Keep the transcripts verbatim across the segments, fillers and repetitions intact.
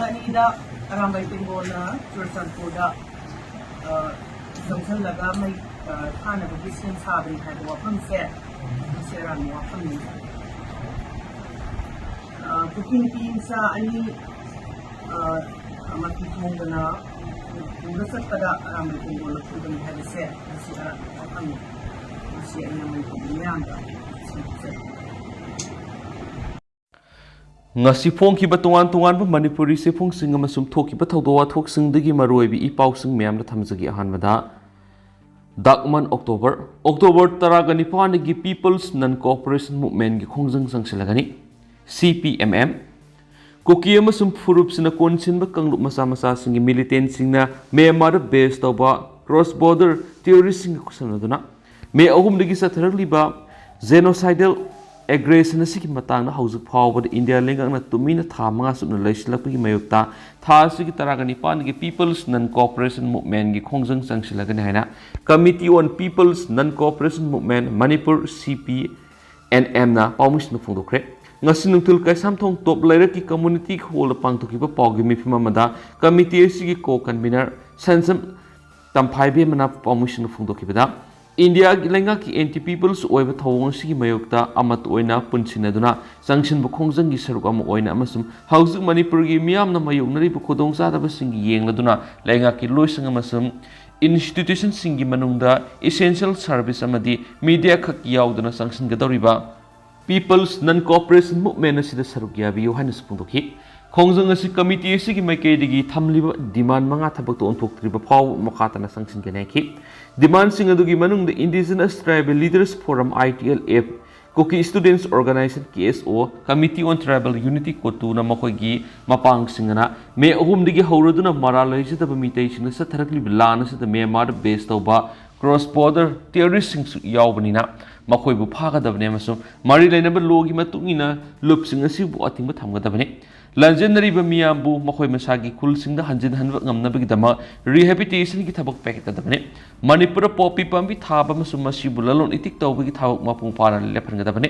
ꯑꯅꯤꯗ ꯑꯔꯥꯝꯕꯥꯏ ꯇꯦꯡꯒꯣꯜꯅ ꯆꯨꯔꯆꯥꯟꯄꯨꯔꯗ, ꯑ, ꯆꯪꯁꯜꯂꯒ ꯃꯩ, ꯑ, ꯊꯥꯅꯕꯒꯤ ꯁꯦꯝ ꯁꯥꯕꯅꯤ ꯍꯥꯏꯕ ꯋꯥꯐꯝꯁꯦ ꯃꯁꯤ ꯑꯔꯥꯟꯕ ꯋꯥꯐꯝꯅꯤ꯫ ꯑ, ꯀꯨꯀꯤ ꯅꯨꯄꯤ ꯃꯆꯥ ꯑꯅꯤ, ꯑ, ꯃꯊꯤ ꯊꯣꯡꯗꯅ ꯄꯨꯔ ꯆꯠꯄꯗ ꯑꯔꯥꯝꯕꯥꯏ ꯇꯦꯡꯒꯣꯜꯅ ꯐꯨꯕꯅꯤ ꯍꯥꯏꯕꯁꯦ ꯃꯁꯤ ꯑꯔꯥꯟꯕ ꯋꯥꯐꯝꯅꯤ꯫ ꯃꯁꯤ ꯑꯩꯅ ꯃꯅꯤꯄꯨꯔꯒꯤ ꯃꯤꯌꯥꯝꯗ ꯁꯤꯟꯅꯖꯔꯤ꯫ ꯉꯁꯤ ꯐꯣꯡꯈꯤꯕ ꯇꯣꯉꯥꯟ ꯇꯣꯉꯥꯟꯕ ꯃꯅꯤꯄꯨꯔꯤ ꯆꯦꯐꯣꯡꯁꯤꯡ ꯑꯃꯁꯨꯡ ꯊꯣꯛꯈꯤꯕ ꯊꯧꯗꯣꯛ ꯋꯥꯊꯣꯛꯁꯤꯡꯗꯒꯤ ꯃꯔꯨꯑꯣꯏꯕ ꯏ ꯄꯥꯎꯁꯤꯡ ꯃꯌꯥꯝꯗ ꯊꯝꯖꯒꯦ꯫ ꯑꯍꯥꯟꯕꯗ, ꯗꯥꯛꯃꯟ ꯑꯣꯛꯇꯣꯕꯔ, ꯑꯣꯛꯇꯣꯕꯔ ꯇꯔꯥꯒ ꯅꯤꯄꯥꯟꯗꯒꯤ People's Non Cooperation Movementꯀꯤ ꯈꯣꯡꯖꯪ ꯆꯪꯁꯤꯜꯂꯒꯅꯤ꯫ ꯁꯤ ꯄꯤ ꯑꯦꯝ ꯑꯦꯝ, ꯀꯨꯀꯤ ꯑꯃꯁꯨꯡ ꯐꯨꯔꯨꯞꯁꯤꯡꯅ ꯀꯣꯟꯁꯤꯟꯕ ꯀꯥꯡꯂꯨꯞ ꯃꯆꯥ ꯃꯆꯥꯁꯤꯡꯒꯤ militantꯁꯤꯡꯅ ꯃ꯭ꯌꯥꯟꯃꯥꯔꯗ base ꯇꯧꯕ cross border terroristꯁꯤꯡꯒ ꯈꯨꯠꯁꯝꯅꯗꯨꯅ ꯃꯦ ꯑꯍꯨꯝꯗꯒꯤ ꯆꯠꯊꯔꯛꯂꯤꯕ genocidal aggression ꯑꯁꯤꯒꯤ ꯃꯇꯥꯡꯗ ꯍꯧꯖꯤꯛ ꯐꯥꯎꯕꯗ ꯏꯟꯗꯤꯌꯥ ꯂꯩꯉꯥꯛꯅ ꯇꯨꯃꯤꯟꯅ ꯊꯥ ꯃꯉꯥ ꯆꯨꯞꯅ ꯂꯩꯁꯤꯜꯂꯛꯄꯒꯤ ꯃꯥꯌꯣꯛꯇ ꯊꯥ ꯑꯁꯤꯒꯤ ꯇꯔꯥꯒ ꯅꯤꯄꯥꯟꯒꯤ People's Non Cooperation Movementꯀꯤ ꯈꯣꯡꯖꯪ ꯆꯪꯁꯤꯜꯂꯒꯅꯤ ꯍꯥꯏꯅ Committee on People's Non Cooperation Movement Manipur, C P N Mꯅ ꯄꯥꯎꯃꯤꯁꯤꯡꯗ ꯐꯣꯡꯗꯣꯛꯈ꯭ꯔꯦ꯫ ꯉꯁꯤ ꯅꯨꯡꯊꯤꯜ ꯀꯩꯁꯥꯝꯊꯣꯡ ꯇꯣꯞ ꯂꯩꯔꯛꯀꯤ community hallꯗ ꯄꯥꯡꯊꯣꯛꯈꯤꯕ ꯄꯥꯎꯒꯤ ꯃꯤꯐꯝ ꯑꯃꯗ committee ꯑꯁꯤꯒꯤ co-convener ꯁꯟꯁꯝ ꯇꯝꯐꯥꯏꯕꯦꯝꯃꯅ ꯄꯥꯎꯃꯤꯁꯤꯡꯗ ꯐꯣꯡꯗꯣꯛꯈꯤꯕꯗ, ꯏꯟꯗꯤꯌꯥꯒꯤ ꯂꯩꯉꯥꯛꯀꯤ anti people's ꯑꯣꯏꯕ ꯊꯧꯑꯣꯡ ꯑꯁꯤꯒꯤ ꯃꯥꯌꯣꯛꯇ ꯑꯃꯠꯇ ꯑꯣꯏꯅ ꯄꯨꯟꯁꯤꯟꯅꯗꯨꯅ ꯆꯪꯁꯤꯟꯕ ꯈꯣꯡꯖꯪꯒꯤ ꯁꯔꯨꯛ ꯑꯃ ꯑꯣꯏꯅ ꯑꯃꯁꯨꯡ ꯍꯧꯖꯤꯛ ꯃꯅꯤꯄꯨꯔꯒꯤ ꯃꯤꯌꯥꯝꯅ ꯃꯥꯌꯣꯛꯅꯔꯤꯕ ꯈꯨꯗꯣꯡꯆꯥꯗꯕꯁꯤꯡ ꯌꯦꯡꯂꯗꯨꯅ ꯂꯩꯉꯥꯛꯀꯤ ꯂꯣꯏꯁꯪ ꯑꯃꯁꯨꯡ institutionꯁꯤꯡꯒꯤ ꯃꯅꯨꯡꯗ essential service ꯑꯃꯗꯤ media ꯈꯛ ꯌꯥꯎꯗꯅ ꯆꯪꯁꯤꯟꯒꯗꯧꯔꯤꯕ People's Non Cooperation Movement ꯑꯁꯤꯗ ꯁꯔꯨꯛ ꯌꯥꯕꯤꯌꯨ ꯍꯥꯏꯅꯁꯨ ꯐꯣꯡꯗꯣꯛꯈꯤ꯫ ꯈꯣꯡꯖꯪ ꯑꯁꯤ committee ꯑꯁꯤꯒꯤ ꯃꯥꯏꯀꯩꯗꯒꯤ ꯊꯝꯂꯤꯕ demand ꯃꯉꯥ ꯊꯕꯛꯇ ꯑꯣꯟꯊꯣꯛꯇ꯭ꯔꯤꯕ ꯐꯥꯎꯕ ꯃꯈꯥ ꯇꯥꯅ ꯆꯪꯁꯤꯟꯒꯅꯤ ꯍꯥꯏꯈꯤ꯫ Demandꯁꯤꯡ ꯑꯗꯨꯒꯤ ꯃꯅꯨꯡꯗ Indigenous Tribal Leaders Forum, I T L F, Kuki Students Organisation, K S O, Committee on Tribal Unity, COTUꯅ ꯃꯈꯣꯏꯒꯤ ꯃꯄꯥꯡꯁꯤꯡ ꯑꯗꯨꯅ ꯃꯦ ꯑꯍꯨꯝꯗꯒꯤ ꯍꯧꯔꯗꯨꯅ ꯃꯔꯥꯜ ꯂꯩꯖꯗꯕ ꯃꯤꯇꯩꯁꯤꯡꯅ ꯆꯠꯊꯔꯛꯂꯤꯕ ꯂꯥꯟ ꯑꯁꯤꯗ ꯃ꯭ꯌꯥꯟꯃꯥꯔꯗ base ꯇꯧꯕ cross border terroristꯁꯤꯡꯁꯨ ꯌꯥꯎꯕꯅꯤꯅ ꯃꯈꯣꯏꯕꯨ ꯐꯥꯒꯗꯕꯅꯤ ꯑꯃꯁꯨꯡ ꯃꯔꯤ ꯂꯩꯅꯕ lawꯒꯤ ꯃꯇꯨꯡ ꯏꯟꯅ ꯂꯨꯞꯁꯤꯡ ꯑꯁꯤꯕꯨ ꯑꯊꯤꯡꯕ ꯊꯝꯒꯗꯕꯅꯤ꯫ ꯂꯥꯟꯖꯦꯟꯅꯔꯤꯕ ꯃꯤꯌꯥꯝꯕꯨ ꯃꯈꯣꯏ ꯃꯁꯥꯒꯤ ꯈꯨꯜꯁꯤꯡꯗ ꯍꯟꯖꯤꯟꯍꯟꯕ ꯉꯝꯅꯕꯒꯤꯗꯃꯛ rehabilitationꯒꯤ ꯊꯕꯛ ꯄꯥꯏꯈꯠꯀꯗꯕꯅꯤ꯫ ꯃꯅꯤꯄꯨꯔꯗ ꯄꯣꯄꯤ ꯄꯥꯝꯕꯤ ꯊꯥꯕ ꯑꯃꯁꯨꯡ ꯃꯁꯤꯕꯨ ꯂꯂꯣꯟ ꯏꯇꯤꯛ ꯇꯧꯕꯒꯤ ꯊꯕꯛ ꯃꯄꯨꯡ ꯐꯥꯅ ꯂꯦꯞꯍꯟꯒꯗꯕꯅꯤ꯫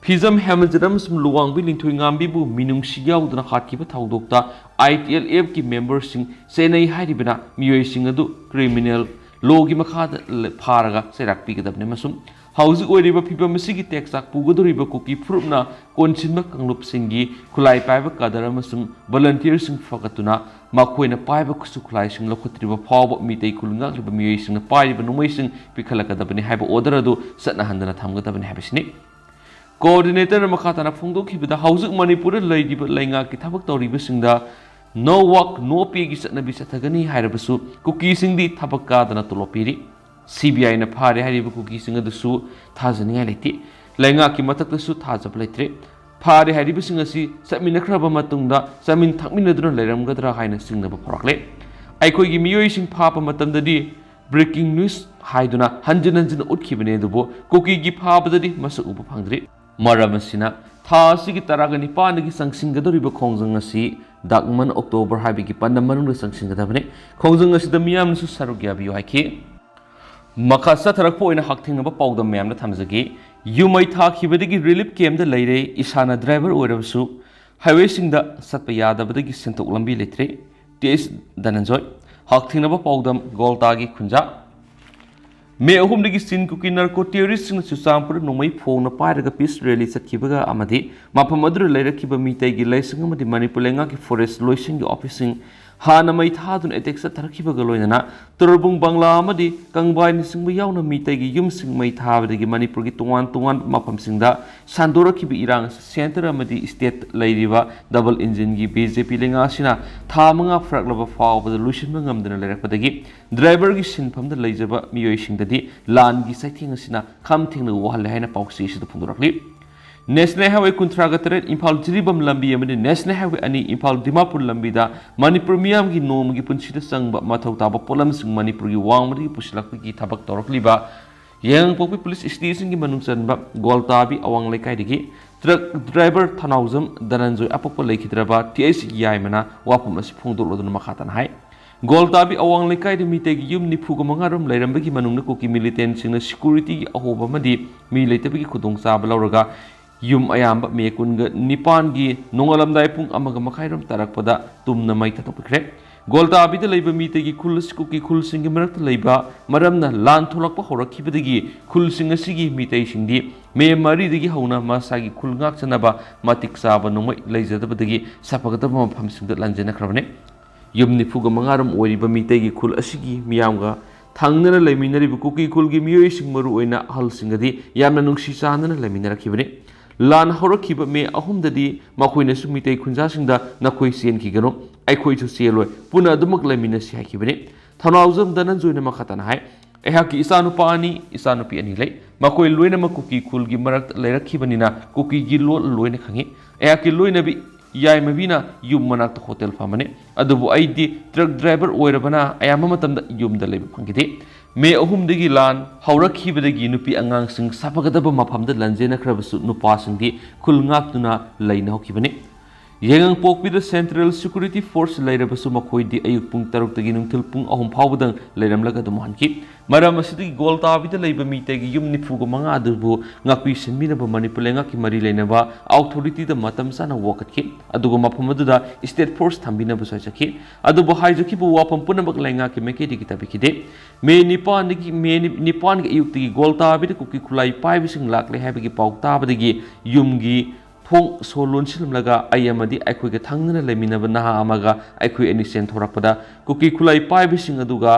ꯐꯤꯖꯝ ꯍꯦꯃꯟꯖꯤꯠ ꯑꯃꯁꯨꯡ ꯂꯨꯋꯥꯡꯕꯤ ꯂꯤꯟꯊꯣꯏꯉꯥꯝꯕꯤꯕꯨ ꯃꯤꯅꯨꯡꯁꯤ ꯌꯥꯎꯗꯅ ꯍꯥꯠꯈꯤꯕ ꯊꯧꯗꯣꯛꯇ I T L F ꯀꯤ member ꯁꯤꯡ ꯆꯦꯟꯅꯩ ꯍꯥꯏꯔꯤꯕꯅ ꯃꯤꯑꯣꯏꯁꯤꯡ ꯑꯗꯨ criminal law ꯒꯤ ꯃꯈꯥꯗ ꯐꯥꯔꯒ ꯆꯩꯔꯥꯛ ꯄꯤꯒꯗꯕꯅꯤ ꯑꯃꯁꯨꯡ ꯍꯧꯖꯤꯛ ꯑꯣꯏꯔꯤꯕ ꯐꯤꯕꯝ ꯑꯁꯤꯒꯤ ꯇꯦꯛꯆꯥꯛ ꯄꯨꯒꯗꯧꯔꯤꯕ ꯀꯨꯀꯤ ꯐꯨꯔꯨꯞꯅ ꯀꯣꯟꯁꯤꯟꯕ ꯀꯥꯡꯂꯨꯞꯁꯤꯡꯒꯤ ꯈꯨꯠꯂꯥꯏ ꯄꯥꯏꯕ ꯀꯥꯗꯔ ꯑꯃꯁꯨꯡ volunteer ꯁꯤꯡ ꯐꯒꯠꯇꯨꯅ ꯃꯈꯣꯏꯅ ꯄꯥꯏꯕ ꯈꯨꯠꯁꯨ ꯈꯨꯠꯂꯥꯏꯁꯤꯡ ꯂꯧꯈꯠꯇ꯭ꯔꯤꯕ ꯐꯥꯎꯕ ꯃꯤꯇꯩ ꯈꯨꯜ ꯉꯥꯛꯂꯤꯕ ꯃꯤꯑꯣꯏꯁꯤꯡꯅ ꯄꯥꯏꯔꯤꯕ ꯅꯣꯡꯃꯩꯁꯤꯡ ꯄꯤꯈꯠꯂꯛꯀꯗꯕꯅꯤ ꯍꯥꯏꯕ order ꯑꯗꯨ ꯆꯠꯅꯍꯟꯗꯅ ꯊꯝꯒꯗꯕꯅꯤ ꯍꯥꯏꯕꯁꯤꯅꯤ꯫ Coordinator ꯅ ꯃꯈꯥ ꯇꯥꯅ ꯐꯣꯡꯗꯣꯛꯈꯤꯕꯗ, ꯍꯧꯖꯤꯛ ꯃꯅꯤꯄꯨꯔꯗ ꯂꯩꯔꯤꯕ ꯂꯩꯉꯥꯛꯀꯤ ꯊꯕꯛ ꯇꯧꯔꯤꯕꯁꯤꯡꯗ no work no pay ꯒꯤ ꯆꯠꯅꯕꯤ ꯆꯠꯊꯒꯅꯤ ꯍꯥꯏꯔꯕꯁꯨ ꯀꯨꯀꯤꯁꯤꯡꯗꯤ ꯊꯕꯛ ꯀꯥꯗꯅ ꯇꯣꯂꯣꯞ ꯄꯤꯔꯤ꯫ C B I ꯅ ꯐꯥꯔꯦ ꯍꯥꯏꯔꯤꯕ ꯀꯨꯀꯤꯁꯤꯡ ꯑꯗꯨꯁꯨ ꯊꯥꯖꯅꯤꯡꯉꯥꯏ ꯂꯩꯇꯦ꯫ ꯂꯩꯉꯥꯛꯀꯤ ꯃꯊꯛꯇꯁꯨ ꯊꯥꯖꯕ ꯂꯩꯇ꯭ꯔꯦ꯫ ꯐꯥꯔꯦ ꯍꯥꯏꯔꯤꯕꯁꯤꯡ ꯑꯁꯤ ꯆꯠꯃꯤꯟꯅꯈ꯭ꯔꯕ ꯃꯇꯨꯡꯗ ꯆꯥꯃꯤꯟ ꯊꯛꯃꯤꯟꯅꯗꯨꯅ ꯂꯩꯔꯝꯒꯗ꯭ꯔꯥ ꯍꯥꯏꯅ ꯆꯤꯡꯅꯕ ꯐꯥꯎꯔꯛꯂꯦ꯫ ꯑꯩꯈꯣꯏꯒꯤ ꯃꯤꯑꯣꯏꯁꯤꯡ ꯐꯥꯕ ꯃꯇꯝꯗꯗꯤ breaking news ꯍꯥꯏꯗꯨꯅ ꯍꯟꯖꯤꯟ ꯍꯟꯖꯤꯟ ꯎꯠꯈꯤꯕꯅꯤ, ꯑꯗꯨꯕꯨ ꯀꯨꯀꯤꯒꯤ ꯐꯥꯕꯗꯗꯤ ꯃꯁꯛ ꯎꯕ ꯐꯪꯗ꯭ꯔꯤ꯫ ꯃꯔꯝ ꯑꯁꯤꯅ, ꯊꯥ ꯑꯁꯤꯒꯤ ꯇꯔꯥꯒ ꯅꯤꯄꯥꯟꯗꯒꯤ ꯆꯪꯁꯤꯟꯒꯗꯧꯔꯤꯕ ꯈꯣꯡꯖꯪ ꯑꯁꯤ ꯗꯥꯛꯃꯟ October ꯍꯥꯏꯕꯒꯤ ꯄꯟꯗꯝ ꯃꯅꯨꯡꯗ ꯆꯪꯁꯤꯟꯒꯗꯕꯅꯤ꯫ ꯈꯣꯡꯖꯪ ꯑꯁꯤꯗ ꯃꯤꯌꯥꯝꯅꯁꯨ ꯁꯔꯨꯛ ꯌꯥꯕꯤꯌꯨ ꯍꯥꯏꯈꯤ꯫ ꯃꯈꯥ ꯆꯠꯊꯔꯛꯄ ꯑꯣꯏꯅ ꯍꯛꯊꯦꯡꯅꯕ ꯄꯥꯎꯗꯝ ꯃꯌꯥꯝꯗ ꯊꯝꯖꯒꯦ꯫ ꯌꯨꯝ ꯃꯩ ꯊꯥꯈꯤꯕꯗꯒꯤ relief camp ꯇ ꯂꯩꯔꯦ꯫ ꯏꯁꯥꯅ driver ꯑꯣꯏꯔꯕꯁꯨ highway ꯁꯤꯡꯗ ꯆꯠꯄ ꯌꯥꯗꯕꯗꯒꯤ ꯁꯦꯟꯊꯣꯛ ꯂꯝꯕꯤ ꯂꯩꯇ꯭ꯔꯦ꯫ T S ꯙꯅꯟꯖꯣꯏ꯫ ꯍꯛꯊꯦꯡꯅꯕ ꯄꯥꯎꯗꯝ ꯒꯣꯜꯇꯥꯒꯤ ꯈꯨꯟꯖꯥ꯫ ꯃꯦ ꯑꯍꯨꯝꯗꯒꯤ ꯆꯤꯟ ꯀꯨꯀꯤ narco terrorist ꯁꯤꯡꯅ ꯆꯨꯔꯆꯥꯟꯄꯨꯔꯗ ꯅꯣꯡꯃꯩ ꯐꯣꯡꯅ ꯄꯥꯏꯔꯒ peace rally ꯆꯠꯈꯤꯕꯒ ꯑꯃꯗꯤ ꯃꯐꯝ ꯑꯗꯨꯗ ꯂꯩꯔꯛꯈꯤꯕ ꯃꯤꯇꯩꯒꯤ ꯂꯥꯏꯁꯪ ꯑꯃꯗꯤ ꯃꯅꯤꯄꯨꯔ ꯂꯩꯉꯥꯛꯀꯤ forest ꯂꯣꯏꯁꯪꯒꯤ office ꯁꯤꯡ ꯍꯥꯟꯅ ꯃꯩ ꯊꯥꯗꯨꯅ attack ꯆꯠꯊꯔꯛꯈꯤꯕꯒ ꯂꯣꯏꯅꯅ ꯇꯨꯔꯕꯨꯡ ꯕꯪꯂꯥ ꯑꯃꯗꯤ ꯀꯪꯕꯥꯏꯅꯆꯤꯡꯕ ꯌꯥꯎꯅ ꯃꯤꯇꯩꯒꯤ ꯌꯨꯝꯁꯤꯡ ꯃꯩ ꯊꯥꯕꯗꯒꯤ ꯃꯅꯤꯄꯨꯔꯒꯤ ꯇꯣꯉꯥꯟ ꯇꯣꯉꯥꯟꯕ ꯃꯐꯝꯁꯤꯡꯗ ꯁꯟꯗꯣꯔꯛꯈꯤꯕ ꯏꯔꯥꯡ ꯑꯁꯤ centre ꯑꯃꯗꯤ state ꯂꯩꯔꯤꯕ double engine ꯒꯤ B J P ꯂꯩꯉꯥꯛ ꯑꯁꯤꯅ ꯊꯥ ꯃꯉꯥ ꯐꯥꯔꯛꯂꯕ ꯐꯥꯎꯕꯗ ꯂꯣꯏꯁꯤꯟꯕ ꯉꯝꯗꯅ ꯂꯩꯔꯛꯄꯗꯒꯤ driver ꯒꯤ ꯁꯤꯟꯐꯝꯗ ꯂꯩꯖꯕ ꯃꯤꯑꯣꯏꯁꯤꯡꯗꯗꯤ ꯂꯥꯟꯒꯤ ꯆꯩꯊꯦꯡ ꯑꯁꯤꯅ ꯈꯝ ꯊꯦꯡꯅ ꯋꯥꯍꯜꯂꯦ ꯍꯥꯏꯅ ꯄꯥꯎꯆꯦ ꯑꯁꯤꯗ ꯐꯣꯡꯗꯣꯔꯛꯂꯤ꯫ National Highway ꯀꯨꯟꯊ꯭ꯔꯥꯒ ꯇꯔꯦꯠ ꯏꯝꯐꯥꯜ ꯖꯤꯔꯤꯕꯥꯝ ꯂꯝꯕꯤ ꯑꯃꯗꯤ National Highway ꯑꯅꯤ ꯏꯝꯐꯥꯜ ꯗꯤꯃꯥꯄꯨꯔ ꯂꯝꯕꯤꯗ ꯃꯅꯤꯄꯨꯔ ꯃꯤꯌꯥꯝꯒꯤ ꯅꯣꯡꯃꯒꯤ ꯄꯨꯟꯁꯤꯗ ꯆꯪꯕ ꯃꯊꯧ ꯇꯥꯕ ꯄꯣꯠꯂꯝꯁꯤꯡ ꯃꯅꯤꯄꯨꯔꯒꯤ ꯋꯥꯡꯃꯗꯒꯤ ꯄꯨꯁꯤꯜꯂꯛꯄꯒꯤ ꯊꯕꯛ ꯇꯧꯔꯛꯂꯤꯕ ꯌꯥꯏꯉꯪꯄꯣꯛꯄꯤ police station ꯒꯤ ꯃꯅꯨꯡ ꯆꯟꯕ ꯒꯣꯜꯇꯥꯕꯤ ꯑꯋꯥꯡ ꯂꯩꯀꯥꯏꯗꯒꯤ truck driver ꯊꯅꯥꯎꯖꯝ ꯙꯅꯟꯖꯣꯏ ꯑꯄꯣꯛꯄ ꯂꯩꯈꯤꯗ꯭ꯔꯕ T S ꯌꯥꯏꯃꯅ ꯋꯥꯐꯝ ꯑꯁꯤ ꯐꯣꯡꯗꯣꯛꯂꯗꯨꯅ ꯃꯈꯥ ꯇꯥꯅ ꯍꯥꯏ꯫ ꯒꯣꯜꯇꯥꯕꯤ ꯑꯋꯥꯡ ꯂꯩꯀꯥꯏꯗ ꯃꯤꯇꯩꯒꯤ ꯌꯨꯝ ꯅꯤꯐꯨꯒ ꯃꯉꯥ ꯔꯣꯝ ꯂꯩꯔꯝꯕꯒꯤ ꯃꯅꯨꯡꯗ ꯀꯨꯀꯤ militant ꯁꯤꯡꯅ security ꯒꯤ ꯑꯍꯣꯕ ꯑꯃꯗꯤ ꯃꯤ ꯂꯩꯇꯕꯒꯤ ꯈꯨꯗꯣꯡꯆꯥꯕ ꯂꯧꯔꯒ ꯌꯨꯝ ꯑꯌꯥꯝꯕ ꯃꯦ ꯀꯨꯟꯒ ꯅꯤꯄꯥꯟꯒꯤ ꯅꯣꯡꯉꯥꯜꯂꯝꯗꯥꯏ ꯄꯨꯡ ꯑꯃꯒ ꯃꯈꯥꯏꯔꯣꯝ ꯇꯥꯔꯛꯄꯗ ꯇꯨꯝꯅ ꯃꯩ ꯊꯥꯗꯣꯛꯄꯤꯈ꯭ꯔꯦ꯫ ꯒꯣꯜꯇꯥꯕꯤꯗ ꯂꯩꯕ ꯃꯤꯇꯩꯒꯤ ꯈꯨꯜ ꯑꯁꯤ ꯀꯨꯀꯤ ꯈꯨꯜꯁꯤꯡꯒꯤ ꯃꯔꯛꯇ ꯂꯩꯕ ꯃꯔꯝꯅ ꯂꯥꯟ ꯊꯣꯛꯂꯛꯄ ꯍꯧꯔꯛꯈꯤꯕꯗꯒꯤ ꯈꯨꯜꯁꯤꯡ ꯑꯁꯤꯒꯤ ꯃꯤꯇꯩꯁꯤꯡꯗꯤ ꯃꯦ ꯃꯔꯤꯗꯒꯤ ꯍꯧꯅ ꯃꯁꯥꯒꯤ ꯈꯨꯜ ꯉꯥꯛꯆꯅꯕ ꯃꯇꯤꯛ ꯆꯥꯕ ꯅꯣꯡꯃꯩ ꯂꯩꯖꯗꯕꯗꯒꯤ ꯁꯥꯐꯒꯗꯕ ꯃꯐꯝꯁꯤꯡꯗ ꯂꯥꯟꯖꯦꯟꯅꯈ꯭ꯔꯕꯅꯤ꯫ ꯌꯨꯝ ꯅꯤꯐꯨꯒ ꯃꯉꯥꯔꯣꯝ ꯑꯣꯏꯔꯤꯕ ꯃꯤꯇꯩꯒꯤ ꯈꯨꯜ ꯑꯁꯤꯒꯤ ꯃꯤꯌꯥꯝꯒ ꯊꯪꯅꯅ ꯂꯩꯃꯤꯟꯅꯔꯤꯕ ꯀꯨꯀꯤ ꯈꯨꯜꯒꯤ ꯃꯤꯑꯣꯏꯁꯤꯡ, ꯃꯔꯨꯑꯣꯏꯅ ꯑꯍꯜꯁꯤꯡꯒꯗꯤ ꯌꯥꯝꯅ ꯅꯨꯡꯁꯤ ꯆꯥꯟꯅꯅ ꯂꯩꯃꯤꯟꯅꯔꯛꯈꯤꯕꯅꯤ꯫ ꯂꯥꯟ ꯍꯧꯔꯛꯈꯤꯕ ꯃꯦ ꯑꯍꯨꯝꯗꯗꯤ ꯃꯈꯣꯏꯅꯁꯨ ꯃꯤꯇꯩ ꯈꯨꯟꯖꯥꯁꯤꯡꯗ "ꯅꯈꯣꯏ ꯆꯦꯟꯈꯤꯒꯅꯨ, ꯑꯩꯈꯣꯏꯁꯨ ꯆꯦꯜꯂꯣꯏ, ꯄꯨꯟꯅ ꯑꯗꯨꯃꯛ ꯂꯩꯃꯤꯟꯅꯁꯤ" ꯍꯥꯏꯈꯤꯕꯅꯤ꯫ ꯊꯧꯅꯥꯎꯖꯝ ꯙꯅꯟꯖꯣꯏꯅ ꯃꯈꯥ ꯇꯥꯅ ꯍꯥꯏ, "ꯑꯩꯍꯥꯛꯀꯤ ꯏꯆꯥꯅꯨꯄꯥ ꯑꯅꯤ, ꯏꯆꯥꯅꯨꯄꯤ ꯑꯅꯤ ꯂꯩ꯫ ꯃꯈꯣꯏ ꯂꯣꯏꯅꯃꯛ ꯀꯨꯀꯤ ꯈꯨꯜꯒꯤ ꯃꯔꯛꯇ ꯂꯩꯔꯛꯈꯤꯕꯅꯤꯅ ꯀꯨꯀꯤꯒꯤ ꯂꯣꯜ ꯂꯣꯏꯅ ꯈꯪꯏ꯫ ꯑꯩꯍꯥꯛꯀꯤ ꯂꯣꯏꯅꯕꯤ ꯌꯥꯏꯃꯕꯤꯅ ꯌꯨꯝ ꯃꯅꯥꯛꯇ ꯍꯣꯇꯦꯜ ꯐꯝꯕꯅꯤ, ꯑꯗꯨꯕꯨ ꯑꯩꯗꯤ ꯇ꯭ꯔꯛ ꯗ꯭ꯔꯥꯏꯚꯔ ꯑꯣꯏꯔꯕꯅ ꯑꯌꯥꯝꯕ ꯃꯇꯝꯗ ꯌꯨꯝꯗ ꯂꯩꯕ ꯐꯪꯈꯤꯗꯦ꯫ ꯃꯦ ꯑꯍꯨꯝꯗꯒꯤ ꯂꯥꯟ ꯍꯧꯔꯛꯈꯤꯕꯗꯒꯤ ꯅꯨꯄꯤ ꯑꯉꯥꯡꯁꯤꯡ ꯁꯥꯐꯒꯗꯕ ꯃꯐꯝꯗ ꯂꯥꯟꯖꯦꯟꯅꯈ꯭ꯔꯕꯁꯨ ꯅꯨꯄꯥꯁꯤꯡꯗꯤ ꯈꯨꯜ ꯉꯥꯛꯇꯨꯅ ꯂꯩꯅꯍꯧꯈꯤꯕꯅꯤ꯫ ꯌꯥꯏꯉꯪꯄꯣꯛꯄꯤꯗ ꯁꯦꯟꯇ꯭ꯔꯦꯜ ꯁꯦꯀ꯭ꯌꯨꯔꯤꯇꯤ ꯐꯣꯔꯁ ꯂꯩꯔꯕꯁꯨ ꯃꯈꯣꯏꯗꯤ ꯑꯌꯨꯛ ꯄꯨꯡ ꯇꯔꯨꯛꯇꯒꯤ ꯅꯨꯡꯊꯤꯜ ꯄꯨꯡ ꯑꯍꯨꯝ ꯐꯥꯎꯕꯗꯪ ꯂꯩꯔꯝꯂꯒ ꯑꯗꯨꯝ ꯍꯟꯈꯤ꯫ ꯃꯔꯝ ꯑꯁꯤꯗꯒꯤ ꯒꯣꯜꯇꯥꯕꯤꯗ ꯂꯩꯕ ꯃꯤꯇꯩꯒꯤ ꯌꯨꯝ ꯅꯤꯐꯨꯒ ꯃꯉꯥ ꯑꯗꯨꯕꯨ ꯉꯥꯛꯄꯤ ꯁꯦꯟꯕꯤꯅꯕ ꯃꯅꯤꯄꯨꯔ ꯂꯩꯉꯥꯛꯀꯤ ꯃꯔꯤ ꯂꯩꯅꯕ ꯑꯧꯊꯣꯔꯤꯇꯤꯗ ꯃꯇꯝ ꯆꯥꯅ ꯋꯥꯀꯠꯈꯤ, ꯑꯗꯨꯒ ꯃꯐꯝ ꯑꯗꯨꯗ ꯁ꯭ꯇꯦꯠ ꯐꯣꯔꯁ ꯊꯝꯕꯤꯅꯕꯁꯨ ꯍꯥꯏꯖꯈꯤ꯫ ꯑꯗꯨꯕꯨ ꯍꯥꯏꯖꯈꯤꯕ ꯋꯥꯐꯝ ꯄꯨꯝꯅꯃꯛ ꯂꯩꯉꯥꯛꯀꯤ ꯃꯥꯏꯀꯩꯗꯒꯤ ꯇꯥꯕꯤꯈꯤꯗꯦ꯫ ꯃꯦ ꯅꯤꯄꯥꯟꯗꯒꯤ, ꯃꯦ ꯅꯤ-, ꯅꯤꯄꯥꯟꯒꯤ ꯑꯌꯨꯛꯇꯒꯤ ꯒꯣꯜꯇꯥꯕꯤꯗ ꯀꯨꯀꯤ ꯈꯨꯠꯂꯥꯏ ꯄꯥꯏꯕꯁꯤꯡ ꯂꯥꯛꯂꯦ ꯍꯥꯏꯕꯒꯤ ꯄꯥꯎ ꯇꯥꯕꯗꯒꯤ ꯌꯨꯝꯒꯤ ꯊꯣꯡ ꯁꯣ ꯂꯣꯟꯁꯤꯜꯂꯝꯂꯒ ꯑꯩ ꯑꯃꯗꯤ ꯑꯩꯈꯣꯏꯒ ꯊꯪꯅꯅ ꯂꯩꯃꯤꯟꯅꯕ ꯅꯍꯥ ꯑꯃꯒ ꯑꯩꯈꯣꯏ ꯑꯅꯤ ꯆꯦꯟꯊꯣꯔꯛꯄꯗ ꯀꯨꯀꯤ ꯈꯨꯠꯂꯥꯏ ꯄꯥꯏꯕꯁꯤꯡ ꯑꯗꯨꯒ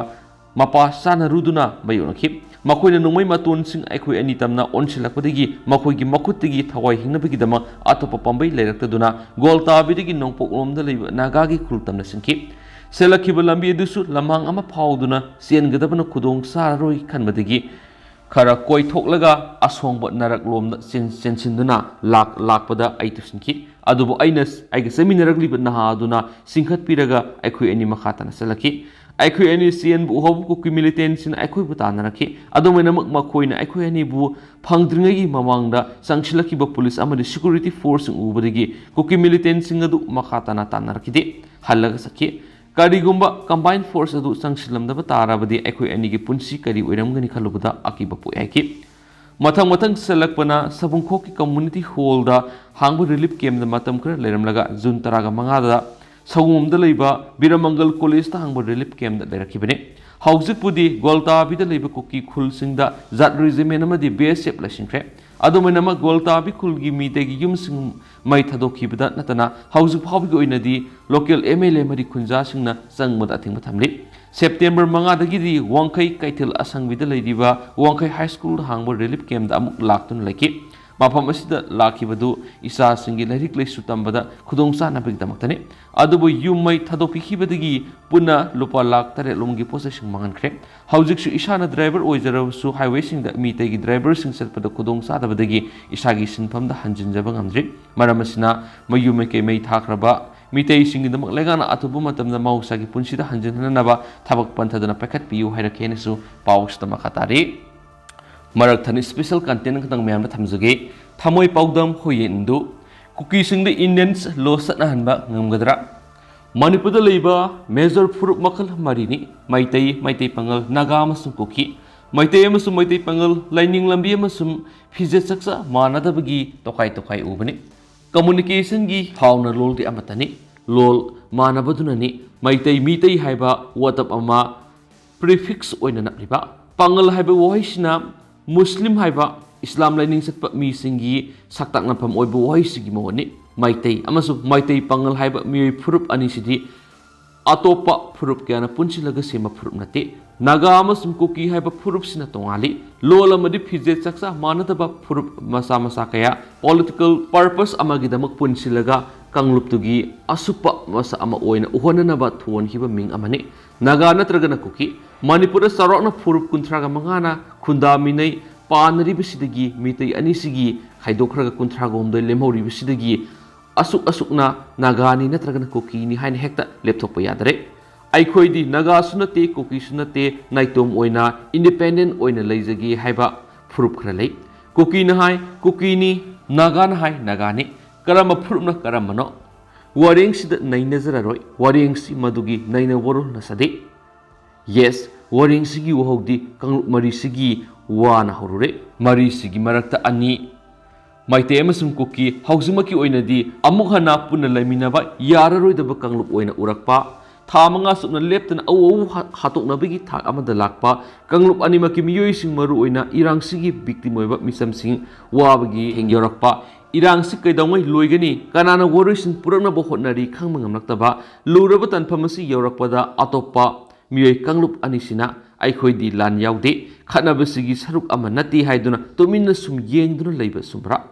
ꯃꯄꯥ ꯆꯥꯅꯔꯨꯗꯨꯅ ꯃꯥꯌꯣꯛꯅꯈꯤ꯫ ꯃꯈꯣꯏꯅ ꯅꯣꯡꯃꯩ ꯃꯇꯣꯟꯁꯤꯡ ꯑꯩꯈꯣꯏ ꯑꯅꯤ ꯇꯝꯅ ꯑꯣꯟꯁꯤꯜꯂꯛꯄꯗꯒꯤ ꯃꯈꯣꯏꯒꯤ ꯃꯈꯨꯠꯇꯒꯤ ꯊꯋꯥꯏ ꯍꯤꯡꯅꯕꯒꯤꯗꯃꯛ ꯑꯇꯣꯞꯄ ꯄꯥꯝꯕꯩ ꯂꯩꯔꯛꯇꯗꯨꯅ ꯒꯣꯜꯇꯥꯕꯤꯗꯒꯤ ꯅꯣꯡꯄꯣꯛꯂꯣꯝꯗ ꯂꯩꯕ ꯅꯥꯒꯥꯒꯤ ꯈꯨꯜ ꯇꯝꯅ ꯆꯦꯟꯈꯤ꯫ ꯆꯦꯜꯂꯛꯈꯤꯕ ꯂꯝꯕꯤ ꯑꯗꯨꯁꯨ ꯂꯝꯍꯥꯡ ꯑꯃ ꯐꯥꯎꯗꯨꯅ ꯆꯦꯟꯒꯗꯕꯅ ꯈꯨꯗꯣꯡ ꯆꯥꯔꯔꯣꯏ ꯈꯟꯕꯗꯒꯤ ꯈꯔ ꯀꯣꯏꯊꯣꯛꯂꯒ ꯑꯁꯣꯡꯕ ꯅꯥꯔꯛꯂꯣꯝꯗ ꯆꯦꯟ-, ꯆꯦꯟꯁꯤꯟꯗꯨꯅ ꯂꯥꯛ-, ꯂꯥꯛꯄꯗ ꯑꯩ ꯇꯨꯁꯤꯟꯈꯤ꯫ ꯑꯗꯨꯕꯨ ꯑꯩꯅ ꯑꯩꯒ ꯆꯦꯟꯃꯤꯟꯅꯔꯛꯂꯤꯕ ꯅꯍꯥ ꯑꯗꯨꯅ ꯆꯤꯡꯈꯠꯄꯤꯔꯒ ꯑꯩꯈꯣꯏ ꯑꯅꯤ ꯃꯈꯥ ꯇꯥꯅ ꯆꯠꯂꯛꯈꯤ꯫ ꯑꯩꯈꯣꯏ ꯑꯅꯤ ꯆꯦꯟꯕ ꯎꯍꯧꯕ ꯀꯨꯀꯤ ꯃꯤꯂꯤꯇꯦꯟꯁꯤꯡꯅ ꯑꯩꯈꯣꯏꯕꯨ ꯇꯥꯟꯅꯔꯛꯈꯤ꯫ ꯑꯗꯨꯃꯥꯏꯅꯃꯛ ꯃꯈꯣꯏꯅ ꯑꯩꯈꯣꯏ ꯑꯅꯤꯕꯨ ꯐꯪꯗ꯭ꯔꯤꯉꯩꯒꯤ ꯃꯃꯥꯡꯗ ꯆꯪꯁꯤꯜꯂꯛꯈꯤꯕ ꯄꯨꯂꯤꯁ ꯑꯃꯗꯤ ꯁꯦꯀ꯭ꯌꯨꯔꯤꯇꯤ ꯐꯣꯔꯁꯁꯤꯡ ꯎꯕꯗꯒꯤ ꯀꯨꯀꯤ ꯃꯤꯂꯤꯇꯦꯟꯁꯤꯡ ꯑꯗꯨ ꯃꯈꯥ ꯇꯥꯅ ꯇꯥꯟꯅꯔꯛꯈꯤꯗꯦ, ꯍꯜꯂꯒ ꯆꯠꯈꯤ꯫ ꯀꯔꯤꯒꯨꯝꯕ ꯀꯝꯕꯥꯏꯟ ꯐꯣꯔꯁ ꯑꯗꯨ ꯆꯪꯁꯤꯜꯂꯝꯗꯕ ꯇꯥꯔꯕꯗꯤ ꯑꯩꯈꯣꯏ ꯑꯅꯤꯒꯤ ꯄꯨꯟꯁꯤ ꯀꯔꯤ ꯑꯣꯏꯔꯝꯒꯅꯤ ꯈꯜꯂꯨꯕꯗ ꯑꯀꯤꯕ ꯄꯣꯛꯏ ꯍꯥꯏꯈꯤ꯫ ꯃꯊꯪ ꯃꯊꯪ ꯆꯜꯂꯛꯄꯅ ꯁꯕꯨꯡꯈꯣꯛꯀꯤ ꯀꯝꯃ꯭ꯌꯨꯅꯤꯇꯤ ꯍꯣꯜꯗ ꯍꯥꯡꯕ ꯔꯤꯂꯤꯐ ꯀꯦꯝꯞꯇ ꯃꯇꯝ ꯈꯔ ꯂꯩꯔꯝꯂꯒ ꯖꯨꯟ ꯇꯔꯥꯒ ꯃꯉꯥꯗ ꯁꯒꯣꯝꯗ ꯂꯩꯕ ꯕꯤꯔꯃꯪꯒꯜ ꯀꯣꯂꯦꯖꯇ ꯍꯥꯡꯕ ꯔꯤꯂꯤꯐ ꯀꯦꯝꯞꯇ ꯂꯩꯔꯛꯈꯤꯕꯅꯤ꯫ ꯍꯧꯖꯤꯛꯄꯨꯗꯤ ꯒꯣꯜꯇꯥꯕꯤꯗ ꯂꯩꯕ ꯀꯨꯀꯤ ꯈꯨꯜꯁꯤꯡꯗ ꯖꯥꯠ ꯔꯦꯖꯤꯃꯦꯟ ꯑꯃꯗꯤ ꯕꯤ ꯑꯦꯁ ꯑꯦꯐ ꯂꯩꯁꯤꯟꯈ꯭ꯔꯦ꯫ ꯑꯗꯨꯃꯥꯏꯅꯃꯛ ꯒꯣꯜꯇꯥꯕꯤ ꯈꯨꯜꯒꯤ ꯃꯤꯇꯩꯒꯤ ꯌꯨꯝꯁꯤꯡ ꯃꯩ ꯊꯥꯗꯣꯛꯈꯤꯕꯗ ꯅꯠꯇꯅ ꯍꯧꯖꯤꯛ ꯐꯥꯎꯕꯒꯤ ꯑꯣꯏꯅꯗꯤ ꯂꯣꯀꯦꯜ ꯑꯦꯝ ꯑꯦꯜ ꯑꯦ ꯑꯃꯗꯤ ꯈꯨꯟꯖꯥꯁꯤꯡꯅ ꯆꯪꯕꯗ ꯑꯊꯤꯡꯕ ꯊꯝꯂꯤ꯫ ꯁꯦꯞꯇꯦꯝꯕꯔ ꯃꯉꯥꯗꯒꯤꯗꯤ ꯋꯥꯡꯈꯩ ꯀꯩꯊꯦꯜ ꯑꯁꯪꯕꯤꯗ ꯂꯩꯔꯤꯕ ꯋꯥꯡꯈꯩ ꯍꯥꯏ ꯁ꯭ꯀꯨꯜꯗ ꯍꯥꯡꯕ ꯔꯤꯂꯤꯐ ꯀꯦꯝꯞꯇ ꯑꯃꯨꯛ ꯂꯥꯛꯇꯨꯅ ꯂꯩꯈꯤ꯫ ꯃꯐꯝ ꯑꯁꯤꯗ ꯂꯥꯛꯈꯤꯕꯗꯨ ꯏꯆꯥꯁꯤꯡꯒꯤ ꯂꯥꯏꯔꯤꯛ ꯂꯥꯏꯁꯨ ꯇꯝꯕꯗ ꯈꯨꯗꯣꯡꯆꯥꯅꯕꯒꯤꯗꯃꯛꯇꯅꯤ꯫ ꯑꯗꯨꯕꯨ ꯌꯨꯝ ꯃꯩ ꯊꯥꯗꯣꯛꯄꯤꯈꯤꯕꯗꯒꯤ ꯄꯨꯟꯅ ꯂꯨꯄꯥ ꯂꯥꯈ ꯇꯔꯦꯠ ꯂꯣꯝꯒꯤ ꯄꯣꯠ ꯆꯩꯁꯤꯡ ꯃꯥꯡꯍꯟꯈ꯭ꯔꯦ꯫ ꯍꯧꯖꯤꯛꯁꯨ ꯏꯁꯥꯅ ꯗ꯭ꯔꯥꯏꯚꯔ ꯑꯣꯏꯖꯔꯕꯁꯨ ꯍꯥꯏꯋꯦꯁꯤꯡꯗ ꯃꯤꯇꯩꯒꯤ ꯗ꯭ꯔꯥꯏꯚꯔꯁꯤꯡ ꯆꯠꯄꯗ ꯈꯨꯗꯣꯡ ꯆꯥꯗꯕꯗꯒꯤ ꯏꯁꯥꯒꯤ ꯁꯤꯟꯐꯝꯗ ꯍꯟꯖꯤꯟꯖꯕ ꯉꯝꯗ꯭ꯔꯤ꯫ ꯃꯔꯝ ꯑꯁꯤꯅ ꯃꯌꯨꯝ ꯃꯀꯩ ꯃꯩ ꯊꯥꯈ꯭ꯔꯕ ꯃꯤꯇꯩꯁꯤꯡꯒꯤꯗꯃꯛ ꯂꯩꯉꯥꯛꯅ ꯑꯊꯨꯕ ꯃꯇꯝꯗ ꯃꯍꯧꯁꯥꯒꯤ ꯄꯨꯟꯁꯤꯗ ꯍꯟꯖꯤꯟꯍꯟꯅꯕ ꯊꯕꯛ ꯄꯟꯊꯗꯅ ꯄꯥꯏꯈꯠꯄꯤꯌꯨ ꯍꯥꯏꯔꯛꯈꯤ ꯍꯥꯏꯅꯁꯨ ꯄꯥꯎꯁꯤꯗ ꯃꯈꯥ ꯇꯥꯔꯤ꯫ ꯃꯔꯛ ꯊꯠꯅ ꯏꯁꯄꯦꯁꯦꯜ ꯀꯟꯇꯦꯟ ꯈꯛꯇꯪ ꯃꯌꯥꯝꯗ ꯊꯝꯖꯒꯦ꯫ ꯊꯃꯣꯏ ꯄꯥꯎꯗꯝ ꯍꯨꯏꯌꯦꯟꯗꯨ ꯀꯨꯀꯤꯁꯤꯡꯗ ꯏꯟꯗꯤꯌꯟꯁ ꯂꯣ ꯆꯠꯅꯍꯟꯕ ꯉꯝꯒꯗ꯭ꯔꯥ? ꯃꯅꯤꯄꯨꯔꯗ ꯂꯩꯕ ꯃꯦꯖꯔ ꯐꯨꯔꯨꯞ ꯃꯈꯜ ꯃꯔꯤꯅꯤ: ꯃꯩꯇꯩ, ꯃꯩꯇꯩ ꯄꯥꯉꯜ, ꯅꯥꯒꯥ ꯑꯃꯁꯨꯡ ꯀꯨꯀꯤ꯫ ꯃꯩꯇꯩ ꯑꯃꯁꯨꯡ ꯃꯩꯇꯩ ꯄꯥꯉꯜ ꯂꯥꯏꯅꯤꯡ ꯂꯝꯕꯤ ꯑꯃꯁꯨꯡ ꯐꯤꯖꯦꯠ ꯆꯛꯆꯥ ꯃꯥꯟꯅꯗꯕꯒꯤ ꯇꯣꯈꯥꯏ ꯇꯣꯈꯥꯏ ꯎꯕꯅꯤ꯫ ꯀꯝꯃꯨꯅꯤꯀꯦꯁꯟꯒꯤ ꯊꯥꯎꯅ ꯂꯣꯜꯗꯤ ꯑꯃꯠꯇꯅꯤ꯫ ꯂꯣꯜ ꯃꯥꯟꯅꯕꯗꯨꯅꯅꯤ ꯃꯩꯇꯩ, ꯃꯤꯇꯩ ꯍꯥꯏꯕ ꯋꯥꯇꯞ ꯑꯃ ꯄ꯭ꯔꯤꯐꯤꯛꯁ ꯑꯣꯏꯅ ꯅꯞꯂꯤꯕ꯫ ꯄꯥꯉꯜ ꯍꯥꯏꯕ ꯋꯥꯍꯩꯁꯤꯅ ꯃꯨꯁꯂꯤꯝ ꯍꯥꯏꯕ ꯏꯁꯂꯥꯝ ꯂꯥꯏꯅꯤꯡ ꯆꯠꯄ ꯃꯤꯁꯤꯡꯒꯤ ꯁꯛꯇꯥꯛꯅꯐꯝ ꯑꯣꯏꯕ ꯋꯥꯍꯩꯁꯤꯒꯤ ꯃꯍꯨꯠꯅꯤ꯫ ꯃꯩꯇꯩ ꯑꯃꯁꯨꯡ ꯃꯩꯇꯩ ꯄꯥꯉꯜ ꯍꯥꯏꯕ ꯃꯤꯑꯣꯏ ꯐꯨꯔꯨꯞ ꯑꯅꯤꯁꯤꯗꯤ ꯑꯇꯣꯞꯄ ꯐꯨꯔꯨꯞ ꯀꯌꯥꯅ ꯄꯨꯟꯁꯤꯜꯂꯒ ꯁꯦꯝꯕ ꯐꯨꯔꯨꯞ ꯅꯠꯇꯦ꯫ ꯅꯥꯒꯥ ꯑꯃꯁꯨꯡ ꯀꯨꯀꯤ ꯍꯥꯏꯕ ꯐꯨꯔꯨꯞꯁꯤꯅ ꯇꯣꯉꯥꯜꯂꯤ꯫ ꯂꯣꯜ ꯑꯃꯗꯤ ꯐꯤꯖꯦꯠ ꯆꯥꯛꯆꯥ ꯃꯥꯟꯅꯗꯕ ꯐꯨꯔꯨꯞ ꯃꯆꯥ ꯃꯆꯥ ꯀꯌꯥ ꯄꯣꯂꯤꯇꯤꯀꯦꯜ ꯄꯔꯄꯁ ꯑꯃꯒꯤꯗꯃꯛ ꯄꯨꯟꯁꯤꯜꯂꯒ ꯀꯥꯡꯂꯨꯞꯇꯨꯒꯤ ꯑꯁꯨꯞꯄ ꯃꯁꯛ ꯑꯃ ꯑꯣꯏꯅ ꯎꯍꯟꯅꯅꯕ ꯊꯣꯟꯈꯤꯕ ꯃꯤꯡ ꯑꯃꯅꯤ꯫ ꯅꯥꯒꯥ ꯅꯠꯇ꯭ꯔꯒꯅ ꯀꯨꯀꯤ꯫ ꯃꯅꯤꯄꯨꯔꯗ ꯆꯥꯎꯔꯥꯛꯅ ꯐꯨꯔꯨꯞ ꯀꯨꯟꯊ꯭ꯔꯥꯒ ꯃꯉꯥꯅ ꯈꯨꯟꯗꯥꯃꯤꯟꯅꯩ꯫ ꯄꯥꯟꯅꯔꯤꯕꯁꯤꯗꯒꯤ ꯃꯤꯇꯩ ꯑꯅꯤꯁꯤꯒꯤ ꯈꯥꯏꯗꯣꯛꯈ꯭ꯔꯒ ꯀꯨꯟꯊ꯭ꯔꯥꯒ ꯍꯨꯝꯗꯣꯏ ꯂꯦꯝꯍꯧꯔꯤꯕꯁꯤꯗꯒꯤ ꯑꯁꯨꯛ ꯑꯁꯨꯛꯅ ꯅꯥꯒꯥꯅꯤ ꯅꯠꯇ꯭ꯔꯒꯅ ꯀꯨꯀꯤꯅꯤ ꯍꯥꯏꯅ ꯍꯦꯛꯇ ꯂꯦꯞꯊꯣꯛꯄ ꯌꯥꯗꯔꯦ꯫ ꯑꯩꯈꯣꯏꯗꯤ ꯅꯥꯒꯥꯁꯨ ꯅꯠꯇꯦ, ꯀꯨꯀꯤꯁꯨ ꯅꯠꯇꯦ, ꯅꯥꯏꯇꯣꯝ ꯑꯣꯏꯅ ꯏꯟꯗꯤꯄꯦꯟꯗꯦꯟ ꯑꯣꯏꯅ ꯂꯩꯖꯒꯦ ꯍꯥꯏꯕ ꯐꯨꯔꯨꯞ ꯈꯔ ꯂꯩ꯫ ꯀꯨꯀꯤꯅ ꯍꯥꯏ ꯀꯨꯀꯤꯅꯤ, ꯅꯥꯒꯥꯅ ꯍꯥꯏ ꯅꯥꯒꯥꯅꯤ꯫ ꯀꯔꯝꯕ ꯐꯨꯔꯨꯞꯅ ꯀꯔꯝꯕꯅꯣ? ꯋꯥꯔꯦꯡꯁꯤꯗ ꯅꯩꯅꯖꯔꯔꯣꯏ꯫ ꯋꯥꯔꯦꯡꯁꯤ ꯃꯗꯨꯒꯤ ꯅꯩꯅ ꯋꯥꯔꯣꯜꯅ ꯁꯥꯗꯦ꯫ ꯌꯦꯁ, ꯋꯥꯔꯦꯡꯁꯤꯒꯤ ꯋꯥꯍꯧꯗꯤ ꯀꯥꯡꯂꯨꯞ ꯃꯔꯤꯁꯤꯒꯤ ꯋꯥꯅ ꯍꯧꯔꯨꯔꯦ꯫ ꯃꯔꯤꯁꯤꯒꯤ ꯃꯔꯛꯇ ꯑꯅꯤ, ꯃꯩꯇꯩ ꯑꯃꯁꯨꯡ ꯀꯨꯀꯤ, ꯍꯧꯖꯤꯛꯃꯛꯀꯤ ꯑꯣꯏꯅꯗꯤ ꯑꯃꯨꯛ ꯍꯟꯅ ꯄꯨꯟꯅ ꯂꯩꯃꯤꯟꯅꯕ ꯌꯥꯔꯔꯣꯏꯗꯕ ꯀꯥꯡꯂꯨꯞ ꯑꯣꯏꯅ ꯎꯔꯛꯄ꯫ ꯊꯥ ꯃꯉꯥ ꯆꯨꯞꯅ ꯂꯦꯞꯇꯅ ꯑꯎ ꯑꯎ ꯍꯥ-, ꯍꯥꯠꯇꯣꯛꯅꯕꯒꯤ ꯊꯥꯛ ꯑꯃꯗ ꯂꯥꯛꯄ꯫ ꯀꯥꯡꯂꯨꯞ ꯑꯅꯤꯃꯛꯀꯤ ꯃꯤꯑꯣꯏꯁꯤꯡ, ꯃꯔꯨ ꯑꯣꯏꯅ ꯏꯔꯥꯡꯁꯤꯒꯤ victim ꯑꯣꯏꯕ ꯃꯤꯆꯝꯁꯤꯡ, ꯋꯥꯕꯒꯤ ꯊꯦꯡ ꯌꯧꯔꯛꯄ꯫ ꯏꯔꯥꯡꯁꯤ ꯀꯩꯗꯧꯉꯩ ꯂꯣꯏꯒꯅꯤ, ꯀꯅꯥꯅ ꯋꯥꯔꯣꯏꯁꯤꯟ ꯄꯨꯔꯛꯅꯕ ꯍꯣꯠꯅꯔꯤ ꯈꯪꯕ ꯉꯝꯂꯛꯇꯕ꯫ ꯂꯨꯔꯕ ꯇꯥꯟꯐꯝ ꯑꯁꯤ ꯌꯧꯔꯛꯄꯗ ꯑꯇꯣꯞꯄ ꯃꯤꯑꯣꯏ ꯀꯥꯡꯂꯨꯞ ꯑꯅꯤꯁꯤꯅ "ꯑꯩꯈꯣꯏꯗꯤ ꯂꯥꯟ ꯌꯥꯎꯗꯦ, ꯈꯠꯅꯕꯁꯤꯒꯤ ꯁꯔꯨꯛ ꯑꯃ ꯅꯠꯇꯦ" ꯍꯥꯏꯗꯨꯅ ꯇꯨꯃꯤꯟꯅ ꯁꯨꯝ ꯌꯦꯡꯗꯨꯅ ꯂꯩꯕ ꯑꯆꯨꯝꯕꯔꯥ?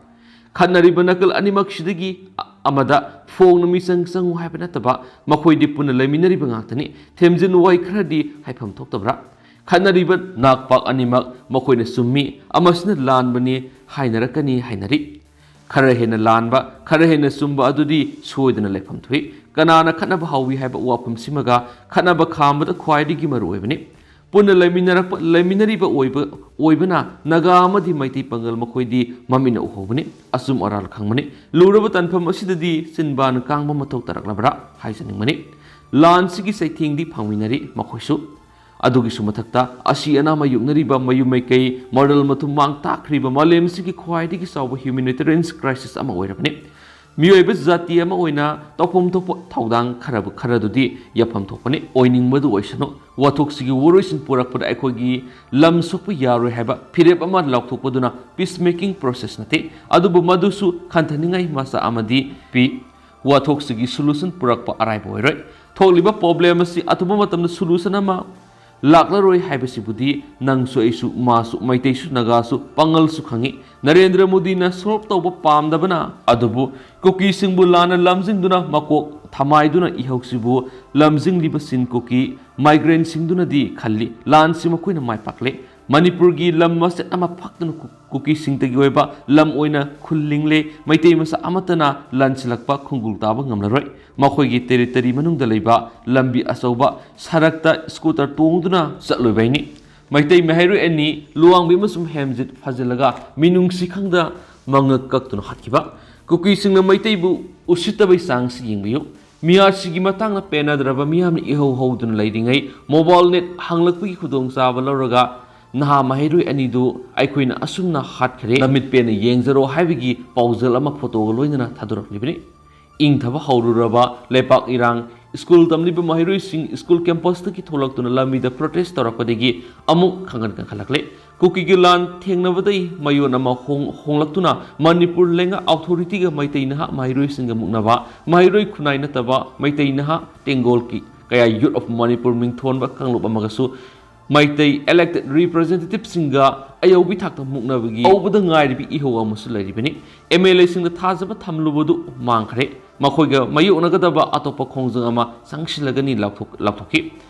ꯈꯠꯅꯔꯤꯕ ꯅꯥꯀꯜ ꯑꯅꯤꯃꯛꯁꯤꯗꯒꯤ ꯑ-, ꯑꯃꯗ ꯐꯣꯡꯅ ꯃꯤꯆꯪ ꯆꯪꯉꯨ ꯍꯥꯏꯕ ꯅꯠꯇꯕ, ꯃꯈꯣꯏꯗꯤ ꯄꯨꯟꯅ ꯂꯩꯃꯤꯟꯅꯔꯤꯕ ꯉꯥꯛꯇꯅꯤ꯫ ꯊꯦꯝꯖꯤꯟ ꯋꯥꯍꯩ ꯈꯔꯗꯤ ꯍꯥꯏꯐꯝ ꯊꯣꯛꯇꯕ꯭ꯔꯥ? ꯈꯠꯅꯔꯤꯕ ꯅꯥꯛꯄꯥꯛ ꯑꯅꯤꯃꯛ ꯃꯈꯣꯏꯅ ꯆꯨꯝꯃꯤ, ꯑꯃꯁꯤꯅ ꯂꯥꯟꯕꯅꯤ ꯍꯥꯏꯅꯔꯛꯀꯅꯤ ꯍꯥꯏꯅꯔꯤ꯫ ꯈꯔ ꯍꯦꯟꯅ ꯂꯥꯟꯕ, ꯈꯔ ꯍꯦꯟꯅ ꯆꯨꯝꯕ ꯑꯗꯨꯗꯤ ꯁꯣꯏꯗꯅ ꯂꯩꯐꯝ ꯊꯣꯛꯏ꯫ ꯀꯅꯥꯅ ꯈꯠꯅꯕ ꯍꯧꯏ ꯍꯥꯏꯕ ꯋꯥꯐꯝꯁꯤꯃꯒ ꯈꯠꯅꯕ ꯈꯥꯝꯕꯗ ꯈ꯭ꯋꯥꯏꯗꯒꯤ ꯃꯔꯨ ꯑꯣꯏꯕꯅꯤ꯫ ꯄꯨꯟꯅ ꯂꯩꯃꯤꯟꯅꯔꯛꯄ, ꯂꯩꯃꯤꯟꯅꯔꯤꯕ ꯑꯣꯏꯕ, ꯑꯣꯏꯕꯅ ꯅꯥꯒꯥ ꯑꯃꯗꯤ ꯃꯩꯇꯩ ꯄꯥꯉꯜ ꯃꯈꯣꯏꯗꯤ ꯃꯃꯤꯠꯅ ꯎꯍꯧꯕꯅꯤ, ꯑꯆꯨꯝ ꯑꯔꯥꯜ ꯈꯪꯕꯅꯤ꯫ ꯂꯨꯔꯕ ꯇꯥꯟꯐꯝ ꯑꯁꯤꯗꯗꯤ ꯆꯤꯟꯕꯥꯟ ꯀꯥꯡꯕ ꯃꯊꯧ ꯇꯥꯔꯛꯂꯕ꯭ꯔꯥ ꯍꯥꯏꯖꯅꯤꯡꯕꯅꯤ꯫ ꯂꯥꯟꯁꯤꯒꯤ ꯆꯩꯊꯦꯡꯗꯤ ꯐꯪꯃꯤꯟꯅꯔꯤ ꯃꯈꯣꯏꯁꯨ꯫ ꯑꯗꯨꯒꯤꯁꯨ ꯃꯊꯛꯇ ꯑꯁꯤ ꯑꯅꯥ ꯃꯥꯌꯣꯛꯅꯔꯤꯕ ꯃꯌꯨꯝ ꯃꯩꯀꯩ, ꯃꯔꯜ ꯃꯊꯨꯝ ꯃꯥꯡ ꯇꯥꯛꯈ꯭ꯔꯤꯕ ꯃꯥꯂꯦꯝꯁꯤꯒꯤ ꯈ꯭ꯋꯥꯏꯗꯒꯤ ꯆꯥꯎꯕ humanitarian crisis ꯑꯃ ꯑꯣꯏꯔꯕꯅꯤ꯫ ꯃꯤꯑꯣꯏꯕ ꯖꯥꯇꯤ ꯑꯃ ꯑꯣꯏꯅ ꯇꯧꯐꯝ ꯊꯣꯛꯄ ꯊꯧꯗꯥꯡ ꯈꯔꯕꯨ, ꯈꯔꯗꯨꯗꯤ ꯌꯥꯐꯝ ꯊꯣꯛꯄꯅꯤ, ꯑꯣꯏꯅꯤꯡꯕꯗꯨ ꯑꯣꯏꯁꯅꯨ꯫ ꯋꯥꯊꯣꯛꯁꯤꯒꯤ ꯋꯥꯔꯣꯏꯁꯤꯟ ꯄꯨꯔꯛꯄꯗ ꯑꯩꯈꯣꯏꯒꯤ ꯂꯝ ꯁꯣꯛꯄ ꯌꯥꯔꯣꯏ ꯍꯥꯏꯕ ꯐꯤꯔꯦꯞ ꯑꯃ ꯂꯥꯎꯊꯣꯛꯄꯗꯨꯅ peace making process ꯅꯠꯇꯦ꯫ ꯑꯗꯨꯕꯨ ꯃꯗꯨꯁꯨ ꯈꯟꯊꯅꯤꯡꯉꯥꯏ ꯃꯆꯥꯛ ꯑꯃꯗꯤ ꯄꯤ꯫ ꯋꯥꯊꯣꯛꯁꯤꯒꯤ solution ꯄꯨꯔꯛꯄ ꯑꯔꯥꯏꯕ ꯑꯣꯏꯔꯣꯏ꯫ ꯊꯣꯛꯂꯤꯕ problem ꯑꯁꯤ ꯑꯊꯨꯕ ꯃꯇꯝꯗ solution ꯑꯃ ꯂꯥꯛꯂꯔꯣꯏ ꯍꯥꯏꯕꯁꯤꯕꯨꯗꯤ ꯅꯪꯁꯨ, ꯑꯩꯁꯨ, ꯃꯥꯁꯨ, ꯃꯩꯇꯩꯁꯨ, ꯅꯥꯒꯥꯁꯨ, ꯄꯥꯉꯜꯁꯨ ꯈꯪꯏ꯫ ꯅꯔꯦꯟꯗ꯭ꯔ ꯃꯣꯗꯤꯅ solve ꯇꯧꯕ ꯄꯥꯝꯗꯕꯅ, ꯑꯗꯨꯕꯨ ꯀꯨꯀꯤꯁꯤꯡꯕꯨ ꯂꯥꯟꯅ ꯂꯝꯖꯤꯡꯗꯨꯅ ꯃꯀꯣꯛ ꯊꯃꯥꯏꯗꯨꯅ ꯏꯍꯧꯁꯤꯕꯨ ꯂꯝꯖꯤꯡꯂꯤꯕ ꯆꯤꯟ ꯀꯨꯀꯤ migrantꯁꯤꯡꯗꯨꯅꯗꯤ ꯈꯜꯂꯤ ꯂꯥꯟꯁꯤ ꯃꯈꯣꯏꯅ ꯃꯥꯏ ꯄꯥꯛꯂꯦ꯫ ꯃꯅꯤꯄꯨꯔꯒꯤ ꯂꯝ ꯃꯆꯦꯠ ꯑꯃ ꯐꯛꯇꯅ ꯀꯨ-, ꯀꯨꯀꯤꯁꯤꯡꯇꯒꯤ ꯑꯣꯏꯕ ꯂꯝ ꯑꯣꯏꯅ ꯈꯨꯜꯂꯤꯡꯂꯦ꯫ ꯃꯩꯇꯩ ꯃꯆꯥ ꯑꯃꯠꯇꯅ ꯂꯥꯟꯁꯤꯜꯂꯛꯄ ꯈꯣꯡꯒꯨꯜ ꯇꯥꯕ ꯉꯝꯂꯔꯣꯏ꯫ ꯃꯈꯣꯏꯒꯤ territory ꯃꯅꯨꯡꯗ ꯂꯩꯕ ꯂꯝꯕꯤ ꯑꯆꯧꯕ ꯁꯔꯛꯇ scooter ꯇꯣꯡꯗꯨꯅ ꯆꯠꯂꯨꯕꯩꯅꯤ꯫ ꯃꯩꯇꯩ ꯃꯍꯩꯔꯣꯏ ꯑꯅꯤ, ꯂꯨꯋꯥꯡꯕꯤ ꯑꯃꯁꯨꯡ ꯍꯦꯝꯖꯤꯠ, ꯐꯥꯖꯤꯜꯂꯒ ꯃꯤꯅꯨꯡꯁꯤ ꯈꯪꯗ ꯃꯉꯛ ꯀꯛꯇꯨꯅ ꯍꯥꯠꯈꯤꯕ꯫ ꯀꯨꯀꯤꯁꯤꯡꯅ ꯃꯩꯇꯩꯕꯨ ꯎꯁꯤꯠꯇꯕꯩ ꯆꯥꯡꯁꯤ ꯌꯦꯡꯕꯤꯌꯨ꯫ ꯃꯤꯍꯥꯠꯁꯤꯒꯤ ꯃꯇꯥꯡꯗ ꯄꯦꯟꯅꯗ꯭ꯔꯕ ꯃꯤꯌꯥꯝꯅ ꯏꯍꯧ ꯍꯧꯗꯨꯅ ꯂꯩꯔꯤꯉꯩ mobile net ꯍꯥꯡꯂꯛꯄꯒꯤ ꯈꯨꯗꯣꯡꯆꯥꯕ ꯂꯧꯔꯒ ꯅꯍꯥ ꯃꯍꯩꯔꯣꯏ ꯑꯅꯤꯗꯨ ꯑꯩꯈꯣꯏꯅ ꯑꯁꯨꯝꯅ ꯍꯥꯠꯈ꯭ꯔꯦ, ꯅꯃꯤꯠ ꯄꯦꯟꯅ ꯌꯦꯡꯖꯔꯣ ꯍꯥꯏꯕꯒꯤ ꯄꯥꯎꯖꯦꯜ ꯑꯃ ꯐꯣꯇꯣꯒ ꯂꯣꯏꯅꯅ ꯊꯥꯗꯣꯔꯛꯂꯤꯕꯅꯤ꯫ ꯏꯪꯊꯕ ꯍꯧꯔꯨꯔꯕ ꯂꯩꯄꯥꯛ ꯏꯔꯥꯡ, ꯁ꯭ꯀꯨꯜ ꯇꯝꯂꯤꯕ ꯃꯍꯩꯔꯣꯏꯁꯤꯡ ꯁ꯭ꯀꯨꯜ ꯀꯦꯝꯄꯁꯇꯒꯤ ꯊꯣꯛꯂꯛꯇꯨꯅ ꯂꯝꯕꯤꯗ ꯄ꯭ꯔꯣꯇꯦꯁ ꯇꯧꯔꯛꯄꯗꯒꯤ ꯑꯃꯨꯛ ꯈꯪꯒꯟ ꯀꯟꯈꯠꯂꯛꯂꯦ꯫ ꯀꯨꯀꯤꯒꯤ ꯂꯥꯟ ꯊꯦꯡꯅꯕꯗꯒꯤ ꯃꯌꯣꯟ ꯑꯃ ꯍꯣꯡ-, ꯍꯣꯡꯂꯛꯇꯨꯅ ꯃꯅꯤꯄꯨꯔ ꯂꯩꯉꯥꯛ ꯑꯣꯊꯣꯔꯤꯇꯤꯒ ꯃꯩꯇꯩ ꯅꯍꯥ ꯃꯍꯩꯔꯣꯏꯁꯤꯡꯒ ꯃꯨꯛꯅꯕ, ꯃꯍꯩꯔꯣꯏ ꯈꯨꯟꯅꯥꯏ ꯅꯠꯇꯕ ꯃꯩꯇꯩ ꯅꯍꯥ ꯇꯦꯡꯒꯣꯜꯒꯤ ꯀꯌꯥ ꯌꯨꯠ ꯑꯣꯐ ꯃꯅꯤꯄꯨꯔ ꯃꯤꯡꯊꯣꯟꯕ ꯀꯥꯡꯂꯨꯞ ꯑꯃꯒꯁꯨ ꯃꯩꯇꯩ ꯏꯂꯦꯛꯇꯦꯗ ꯔꯤꯄ꯭ꯔꯖꯦꯟꯇꯦꯇꯤꯚꯁꯤꯡꯒ ꯑꯌꯧꯕꯤ ꯊꯥꯛꯇ ꯃꯨꯛꯅꯕꯒꯤ ꯍꯧꯕꯗ ꯉꯥꯏꯔꯤꯕ ꯏꯍꯧ ꯑꯃꯁꯨ ꯂꯩꯔꯤꯕꯅꯤ꯫ ꯑꯦꯝ ꯑꯦꯜ ꯑꯦꯁꯤꯡꯗ ꯊꯥꯖꯕ ꯊꯝꯂꯨꯕꯗꯨ ꯃꯥꯡꯈ꯭ꯔꯦ꯫ ꯃꯈꯣꯏꯒ ꯃꯥꯌꯣꯛꯅꯒꯗꯕ ꯑꯇꯣꯞꯄ ꯈꯣꯡꯖꯪ ꯑꯃ ꯆꯪꯁꯤꯜꯂꯒꯅꯤ ꯂꯥꯎꯊꯣꯛ-, ꯂꯥꯎꯊꯣꯛꯈꯤ꯫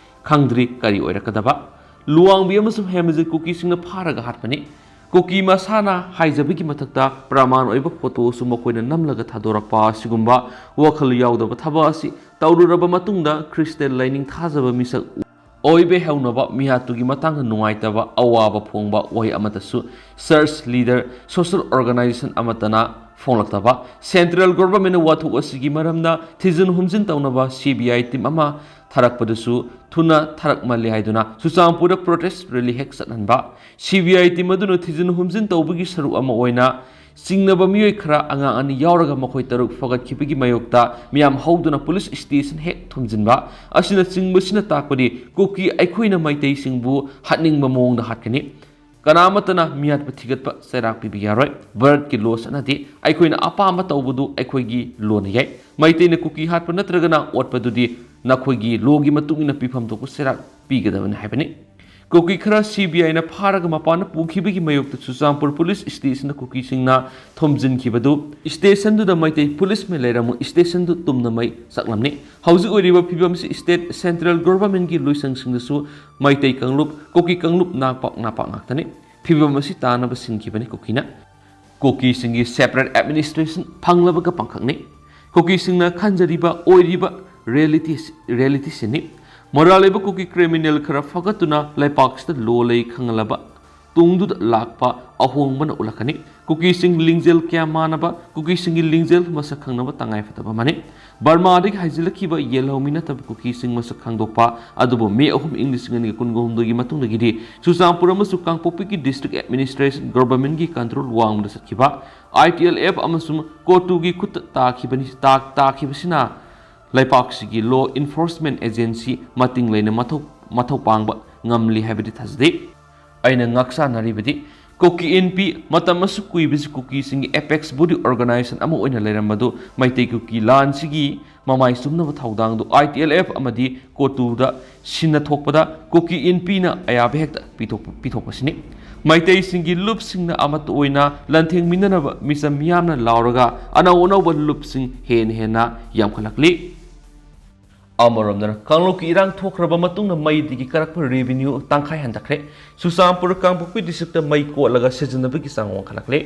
ꯈꯪꯗ꯭ꯔꯤ ꯀꯔꯤ ꯑꯣꯏꯔꯛꯀꯗꯕ꯫ ꯂꯨꯋꯥꯡꯕꯤ ꯑꯃꯁꯨꯡ ꯍꯦꯃꯖꯤꯠ ꯀꯨꯀꯤꯁꯤꯡꯅ ꯐꯥꯔꯒ ꯍꯥꯠꯄꯅꯤ꯫ ꯀꯨꯀꯤ ꯃꯁꯥꯅ ꯍꯥꯏꯖꯕꯒꯤ ꯃꯊꯛꯇ ꯄ꯭ꯔꯃꯥꯟ ꯑꯣꯏꯕ ꯐꯣꯇꯣꯁꯨ ꯃꯈꯣꯏꯅ ꯅꯝꯂꯒ ꯊꯥꯗꯣꯔꯛꯄ ꯑꯁꯤꯒꯨꯝꯕ ꯋꯥꯈꯜ ꯌꯥꯎꯗꯕ ꯊꯕꯛ ꯑꯁꯤ ꯇꯧꯔꯨꯔꯕ ꯃꯇꯨꯡꯗ ꯈ꯭ꯔꯤꯁꯇꯦꯟ ꯂꯥꯏꯅꯤꯡ ꯊꯥꯖꯕ ꯃꯤꯁꯛ ꯑꯣꯏꯕ ꯍꯧꯅꯕ ꯃꯤꯍꯥꯠꯇꯨꯒꯤ ꯃꯇꯥꯡꯗ ꯅꯨꯡꯉꯥꯏꯇꯕ ꯑꯋꯥꯕ ꯐꯣꯡꯕ ꯋꯥꯍꯩ ꯑꯃꯠꯇꯁꯨ ꯆꯔꯆ ꯂꯤꯗꯔ, ꯁꯣꯁꯤꯌꯦꯜ ꯑꯣꯔꯒꯅꯥꯏꯖꯦꯁꯟ ꯑꯃꯠꯇꯅ ꯐꯣꯡꯂꯛꯇꯕ꯫ ꯁꯦꯟꯇ꯭ꯔꯦꯜ ꯒꯣꯚꯔꯟꯃꯦꯟꯠꯅ ꯋꯥꯊꯣꯛ ꯑꯁꯤꯒꯤ ꯃꯔꯝꯗ ꯊꯤꯖꯤꯟ ꯍꯨꯝꯖꯤꯟ ꯇꯧꯅꯕ ꯁꯤ ꯕꯤ ꯑꯥꯏ ꯇꯤꯝ ꯑꯃ ꯊꯥꯔꯛꯄꯗꯨꯁꯨ ꯊꯨꯅ ꯊꯥꯔꯛꯃꯜꯂꯤ ꯍꯥꯏꯗꯨꯅ ꯆꯨꯔꯆꯥꯟꯄꯨꯔꯗ ꯄ꯭ꯔꯣꯇꯦꯁ ꯔꯦꯂꯤ ꯍꯦꯛ ꯆꯠꯍꯟꯕ꯫ ꯁꯤ ꯕꯤ ꯑꯥꯏ ꯇꯤꯝ ꯑꯗꯨꯅ ꯊꯤꯖꯤꯟ ꯍꯨꯝꯖꯤꯟ ꯇꯧꯕꯒꯤ ꯁꯔꯨꯛ ꯑꯃ ꯑꯣꯏꯅ ꯆꯤꯡꯅꯕ ꯃꯤꯑꯣꯏ ꯈꯔ ꯑꯉꯥꯡ ꯑꯅꯤ ꯌꯥꯎꯔꯒ ꯃꯈꯣꯏ ꯇꯔꯨꯛ ꯐꯒꯠꯈꯤꯕꯒꯤ ꯃꯥꯌꯣꯛꯇ ꯃꯤꯌꯥꯝ ꯍꯧꯗꯨꯅ ꯄꯨꯂꯤꯁ ꯁ꯭ꯇꯦꯁꯟ ꯍꯦꯛ ꯊꯨꯝꯖꯤꯟꯕ ꯑꯁꯤꯅꯆꯤꯡꯕꯁꯤꯅ ꯇꯥꯛꯄꯗꯤ ꯀꯨꯀꯤ ꯑꯩꯈꯣꯏꯅ ꯃꯩꯇꯩꯁꯤꯡꯕꯨ ꯍꯥꯠꯅꯤꯡꯕ ꯃꯑꯣꯡꯗ ꯍꯥꯠꯀꯅꯤ꯫ ꯀꯅꯥꯃꯠꯇꯅ ꯃꯤꯍꯥꯠꯄ ꯊꯤꯒꯠꯄ ꯆꯩꯔꯥꯛ ꯄꯤꯕ ꯌꯥꯔꯣꯏ꯫ ꯚꯥꯔꯠꯀꯤ ꯂꯣ ꯆꯠꯅꯗꯦ꯫ ꯑꯩꯈꯣꯏꯅ ꯑꯄꯥꯝꯕ ꯇꯧꯕꯗꯨ ꯑꯩꯈꯣꯏꯒꯤ ꯂꯣꯅ ꯌꯥꯏ꯫ ꯃꯩꯇꯩꯅ ꯀꯨꯀꯤ ꯍꯥꯠꯄ ꯅꯠꯇ꯭ꯔꯒꯅ ꯑꯣꯠꯄꯗꯨꯗꯤ ꯅꯈꯣꯏꯒꯤ ꯂꯣꯒꯤ ꯃꯇꯨꯡ ꯏꯟꯅ ꯄꯤꯐꯝ ꯊꯣꯛꯄ ꯆꯩꯔꯥꯛ ꯄꯤꯒꯗꯕꯅꯤ ꯍꯥꯏꯕꯅꯤ꯫ ꯀꯨꯀꯤ ꯈꯔ ꯁꯤ ꯕꯤ ꯑꯥꯏꯅ ꯐꯥꯔꯒ ꯃꯄꯥꯟꯗ ꯄꯨꯈꯤꯕꯒꯤ ꯃꯥꯌꯣꯛꯇ ꯆꯨꯔꯆꯥꯟꯄꯨꯔ ꯄꯨꯂꯤꯁ ꯁ꯭ꯇꯦꯁꯟꯗ ꯀꯨꯀꯤꯁꯤꯡꯅ ꯊꯣꯝꯖꯤꯟꯈꯤꯕꯗꯨ ꯁ꯭ꯇꯦꯁꯟꯗꯨꯗ ꯃꯩꯇꯩ ꯄꯨꯂꯤꯁꯃꯦꯟ ꯂꯩꯔꯝꯃꯨ, ꯁ꯭ꯇꯦꯁꯟꯗꯨ ꯇꯨꯝꯅ ꯃꯩ ꯆꯥꯛꯂꯝꯃꯤ꯫ ꯍꯧꯖꯤꯛ ꯑꯣꯏꯔꯤꯕ ꯐꯤꯕꯝꯁꯤ ꯁ꯭ꯇꯦꯠ ꯁꯦꯟꯇ꯭ꯔꯦꯜ ꯒꯣꯚꯔꯟꯃꯦꯟꯠꯀꯤ ꯂꯣꯏꯁꯪꯁꯤꯡꯗꯁꯨ ꯃꯩꯇꯩ ꯀꯥꯡꯂꯨꯞ, ꯀꯨꯀꯤ ꯀꯥꯡꯂꯨꯞ ꯅꯥꯛꯄꯥꯛ ꯅꯥꯄꯥꯛ ꯉꯥꯛꯇꯅꯤ꯫ ꯐꯤꯕꯝ ꯑꯁꯤ ꯇꯥꯅꯕ ꯁꯤꯟꯈꯤꯕꯅꯤ ꯀꯨꯀꯤꯅ꯫ ꯀꯨꯀꯤꯁꯤꯡꯒꯤ ꯁꯦꯄꯔꯦꯠ ꯑꯦꯗꯃꯤꯅꯤꯁꯇ꯭ꯔꯦꯁꯟ ꯐꯪꯂꯕꯒ ꯄꯥꯡꯈꯛꯅꯤ꯫ ꯀꯨꯀꯤꯁꯤꯡꯅ ꯈꯟꯖꯔꯤꯕ ꯑꯣꯏꯔꯤꯕ ꯔꯤꯌꯦꯂꯤꯇꯤ, ꯔꯤꯌꯦꯂꯤꯇꯤꯁꯤꯅꯤ꯫ ꯃꯔꯥꯜ ꯂꯩꯕ ꯀꯨꯀꯤ ꯀ꯭ꯔꯤꯃꯤꯅꯦꯜ ꯈꯔ ꯐꯒꯠꯇꯨꯅ ꯂꯩꯄꯥꯛꯁꯤꯗ ꯂꯣ ꯂꯩ ꯈꯪꯍꯜꯂꯕ ꯇꯨꯡꯗꯨꯗ ꯂꯥꯛꯄ ꯑꯍꯣꯡꯕꯅ ꯎꯠꯂꯛꯀꯅꯤ꯫ ꯀꯨꯀꯤꯁꯤꯡ ꯂꯤꯡꯖꯦꯜ ꯀꯌꯥ ꯃꯥꯟꯅꯕ, ꯀꯨꯀꯤꯁꯤꯡꯒꯤ ꯂꯤꯡꯖꯦꯜ ꯃꯁꯛ ꯈꯪꯅꯕ ꯇꯉꯥꯏꯐꯗꯕ ꯑꯃꯅꯤ꯫ ꯕꯔꯃꯥꯗꯒꯤ ꯍꯥꯏꯖꯤꯜꯂꯛꯈꯤꯕ ꯌꯦꯜꯍꯧꯃꯤ ꯅꯠꯇꯕ ꯀꯨꯀꯤꯁꯤꯡ ꯃꯁꯛ ꯈꯪꯗꯣꯛꯄ, ꯑꯗꯨꯕꯨ ꯃꯦ ꯑꯍꯨꯝ, ꯏꯪ ꯂꯤꯁꯤꯡ ꯑꯅꯤꯒ ꯀꯨꯟꯒ ꯍꯨꯝꯗꯣꯏꯒꯤ ꯃꯇꯨꯡꯗꯒꯤꯗꯤ ꯆꯨꯔꯆꯥꯟꯄꯨꯔ ꯑꯃꯁꯨꯡ ꯀꯥꯡꯄꯣꯛꯄꯤꯒꯤ district administration governmentꯀꯤ control ꯋꯥꯡꯃꯗ ꯆꯠꯈꯤꯕ ITLF ꯑꯃꯁꯨꯡ ꯀꯣꯇꯨꯒꯤ ꯈꯨꯠꯇ ꯇꯥꯈꯤꯕꯅꯤ, ꯇꯥ-, ꯇꯥꯈꯤꯕꯁꯤꯅ ꯂꯩꯄꯥꯛꯁꯤꯒꯤ law enforcement agency ꯃꯇꯤꯡ ꯂꯩꯅ ꯃꯊꯧ, ꯃꯊꯧ ꯄꯥꯡꯕ ꯉꯝꯂꯤ ꯍꯥꯏꯕꯗꯤ ꯊꯥꯖꯗꯦ꯫ ꯑꯩꯅ ꯉꯥꯛꯆꯥꯟꯅꯔꯤꯕꯗꯤ ꯀꯨꯀꯤ ꯏꯟꯄꯤ ꯃꯇꯝ ꯑꯁꯨꯛ ꯀꯨꯏꯕꯁꯤ ꯀꯨꯀꯤꯁꯤꯡꯒꯤ apex body organization ꯑꯃ ꯑꯣꯏꯅ ꯂꯩꯔꯝꯕꯗꯨ ꯃꯩꯇꯩ ꯀꯨꯀꯤ ꯂꯥꯟꯁꯤꯒꯤ ꯃꯃꯥꯏ ꯆꯨꯝꯅꯕ ꯊꯧꯗꯥꯡꯗꯨ ITLF ꯑꯃꯗꯤ ꯀꯣꯇꯨꯗ ꯁꯤꯟꯅ ꯊꯣꯛꯄꯗ ꯀꯨꯀꯤ ꯏꯟꯄꯤꯅ ꯑꯌꯥꯕ ꯍꯦꯛꯇ ꯄꯤꯊꯣꯛꯄ, ꯄꯤꯊꯣꯛꯄꯁꯤꯅꯤ꯫ ꯃꯩꯇꯩꯁꯤꯡꯒꯤ ꯂꯨꯞꯁꯤꯡꯅ ꯑꯃꯠꯇ ꯑꯣꯏꯅ ꯂꯥꯟꯊꯦꯡꯃꯤꯟꯅꯅꯕ ꯃꯤꯆꯝ ꯃꯤꯌꯥꯝꯅ ꯂꯥꯎꯔꯒ ꯑꯅꯧ ꯑꯅꯧꯕ ꯂꯨꯞꯁꯤꯡ ꯍꯦꯟꯅ ꯍꯦꯟꯅ ꯌꯥꯝꯈꯠꯂꯛꯂꯤ꯫ ꯑꯃꯔꯣꯝꯗꯅ ꯀꯥꯡꯂꯨꯞꯀꯤ ꯏꯔꯥꯡ ꯊꯣꯛꯈ꯭ꯔꯕ ꯃꯇꯨꯡꯗ ꯃꯩꯗꯒꯤ ꯀꯥꯔꯛꯄ revenue ꯇꯪꯈꯥꯏ ꯍꯟꯊꯈ꯭ꯔꯦ꯫ ꯆꯨꯔꯆꯥꯟꯄꯨꯔ ꯀꯥꯡꯄꯣꯛꯄꯤ districtꯇ ꯃꯩ ꯀꯣꯠꯂꯒ ꯁꯤꯖꯤꯟꯅꯕꯒꯤ ꯆꯥꯡ ꯋꯥꯡꯈꯠꯂꯛꯂꯦ꯫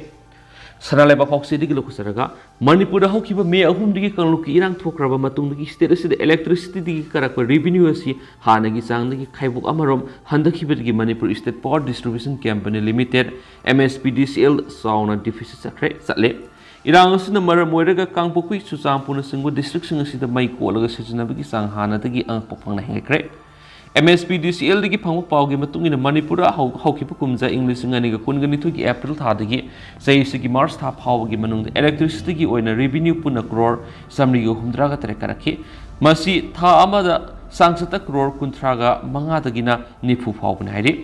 ꯁꯅꯥ ꯂꯩꯕꯥꯛ ꯄꯥꯎꯆꯦꯗꯒꯤ ꯂꯧꯈꯠꯆꯔꯒ ꯃꯅꯤꯄꯨꯔꯗ ꯍꯧꯈꯤꯕ ꯃꯦ ꯑꯍꯨꯝꯗꯒꯤ ꯀꯥꯡꯂꯨꯞꯀꯤ ꯏꯔꯥꯡ ꯊꯣꯛꯈ꯭ꯔꯕ ꯃꯇꯨꯡꯗꯒꯤ state ꯑꯁꯤꯗ electricityꯗꯒꯤ ꯀꯥꯔꯛꯄ revenue ꯑꯁꯤ ꯍꯥꯟꯅꯒꯤ ꯆꯥꯡꯗꯒꯤ ꯈꯥꯏꯕꯣꯛ ꯑꯃꯔꯣꯝ ꯍꯟꯊꯈꯤꯕꯗꯒꯤ Manipur State Power Distribution Company Limited, MSPDCL, ꯆꯥꯎꯅ deficit ꯆꯠꯈ꯭ꯔꯦ, ꯆꯠꯂꯦ꯫ ꯏꯔꯥꯡ ꯑꯁꯤꯅ ꯃꯔꯝ ꯑꯣꯏꯔꯒ ꯀꯥꯡꯄꯣꯛꯄꯤ, ꯆꯨꯔꯆꯥꯟꯄꯨꯔꯅꯆꯤꯡꯕ districtꯁꯤꯡ ꯑꯁꯤꯗ ꯃꯩ ꯀꯣꯠꯂꯒ ꯁꯤꯖꯤꯟꯅꯕꯒꯤ ꯆꯥꯡ ꯍꯥꯟꯅꯗꯒꯤ ꯑꯉꯛꯄ ꯐꯪꯅ ꯍꯦꯟꯒꯠꯈ꯭ꯔꯦ꯫ MSPDCLꯗꯒꯤ ꯐꯪꯕ ꯄꯥꯎꯒꯤ ꯃꯇꯨꯡ ꯏꯟꯅ ꯃꯅꯤꯄꯨꯔꯗ ꯍꯧ-, ꯍꯧꯈꯤꯕ ꯀꯨꯝꯖꯥ ꯏꯪ ꯂꯤꯁꯤꯡ ꯑꯅꯤꯒ ꯀꯨꯟꯒ ꯅꯤꯊꯣꯏꯒꯤ April ꯊꯥꯗꯒꯤ ꯆꯍꯤ ꯑꯁꯤꯒꯤ March ꯊꯥ ꯐꯥꯎꯕꯒꯤ ꯃꯅꯨꯡꯗ electricityꯒꯤ ꯑꯣꯏꯅ revenue ꯄꯨꯟꯅ crore ꯆꯥꯃꯔꯤꯒ ꯍꯨꯝꯗ꯭ꯔꯥꯒ ꯇꯔꯦꯠ ꯀꯥꯔꯛꯈꯤ꯫ ꯃꯁꯤ ꯊꯥ ꯑꯃꯗ ꯆꯥꯡꯆꯠꯇ crore ꯀꯨꯟꯊ꯭ꯔꯥꯒ ꯃꯉꯥꯗꯒꯤꯅ ꯅꯤꯐꯨ ꯐꯥꯎꯕꯅꯤ ꯍꯥꯏꯔꯤ꯫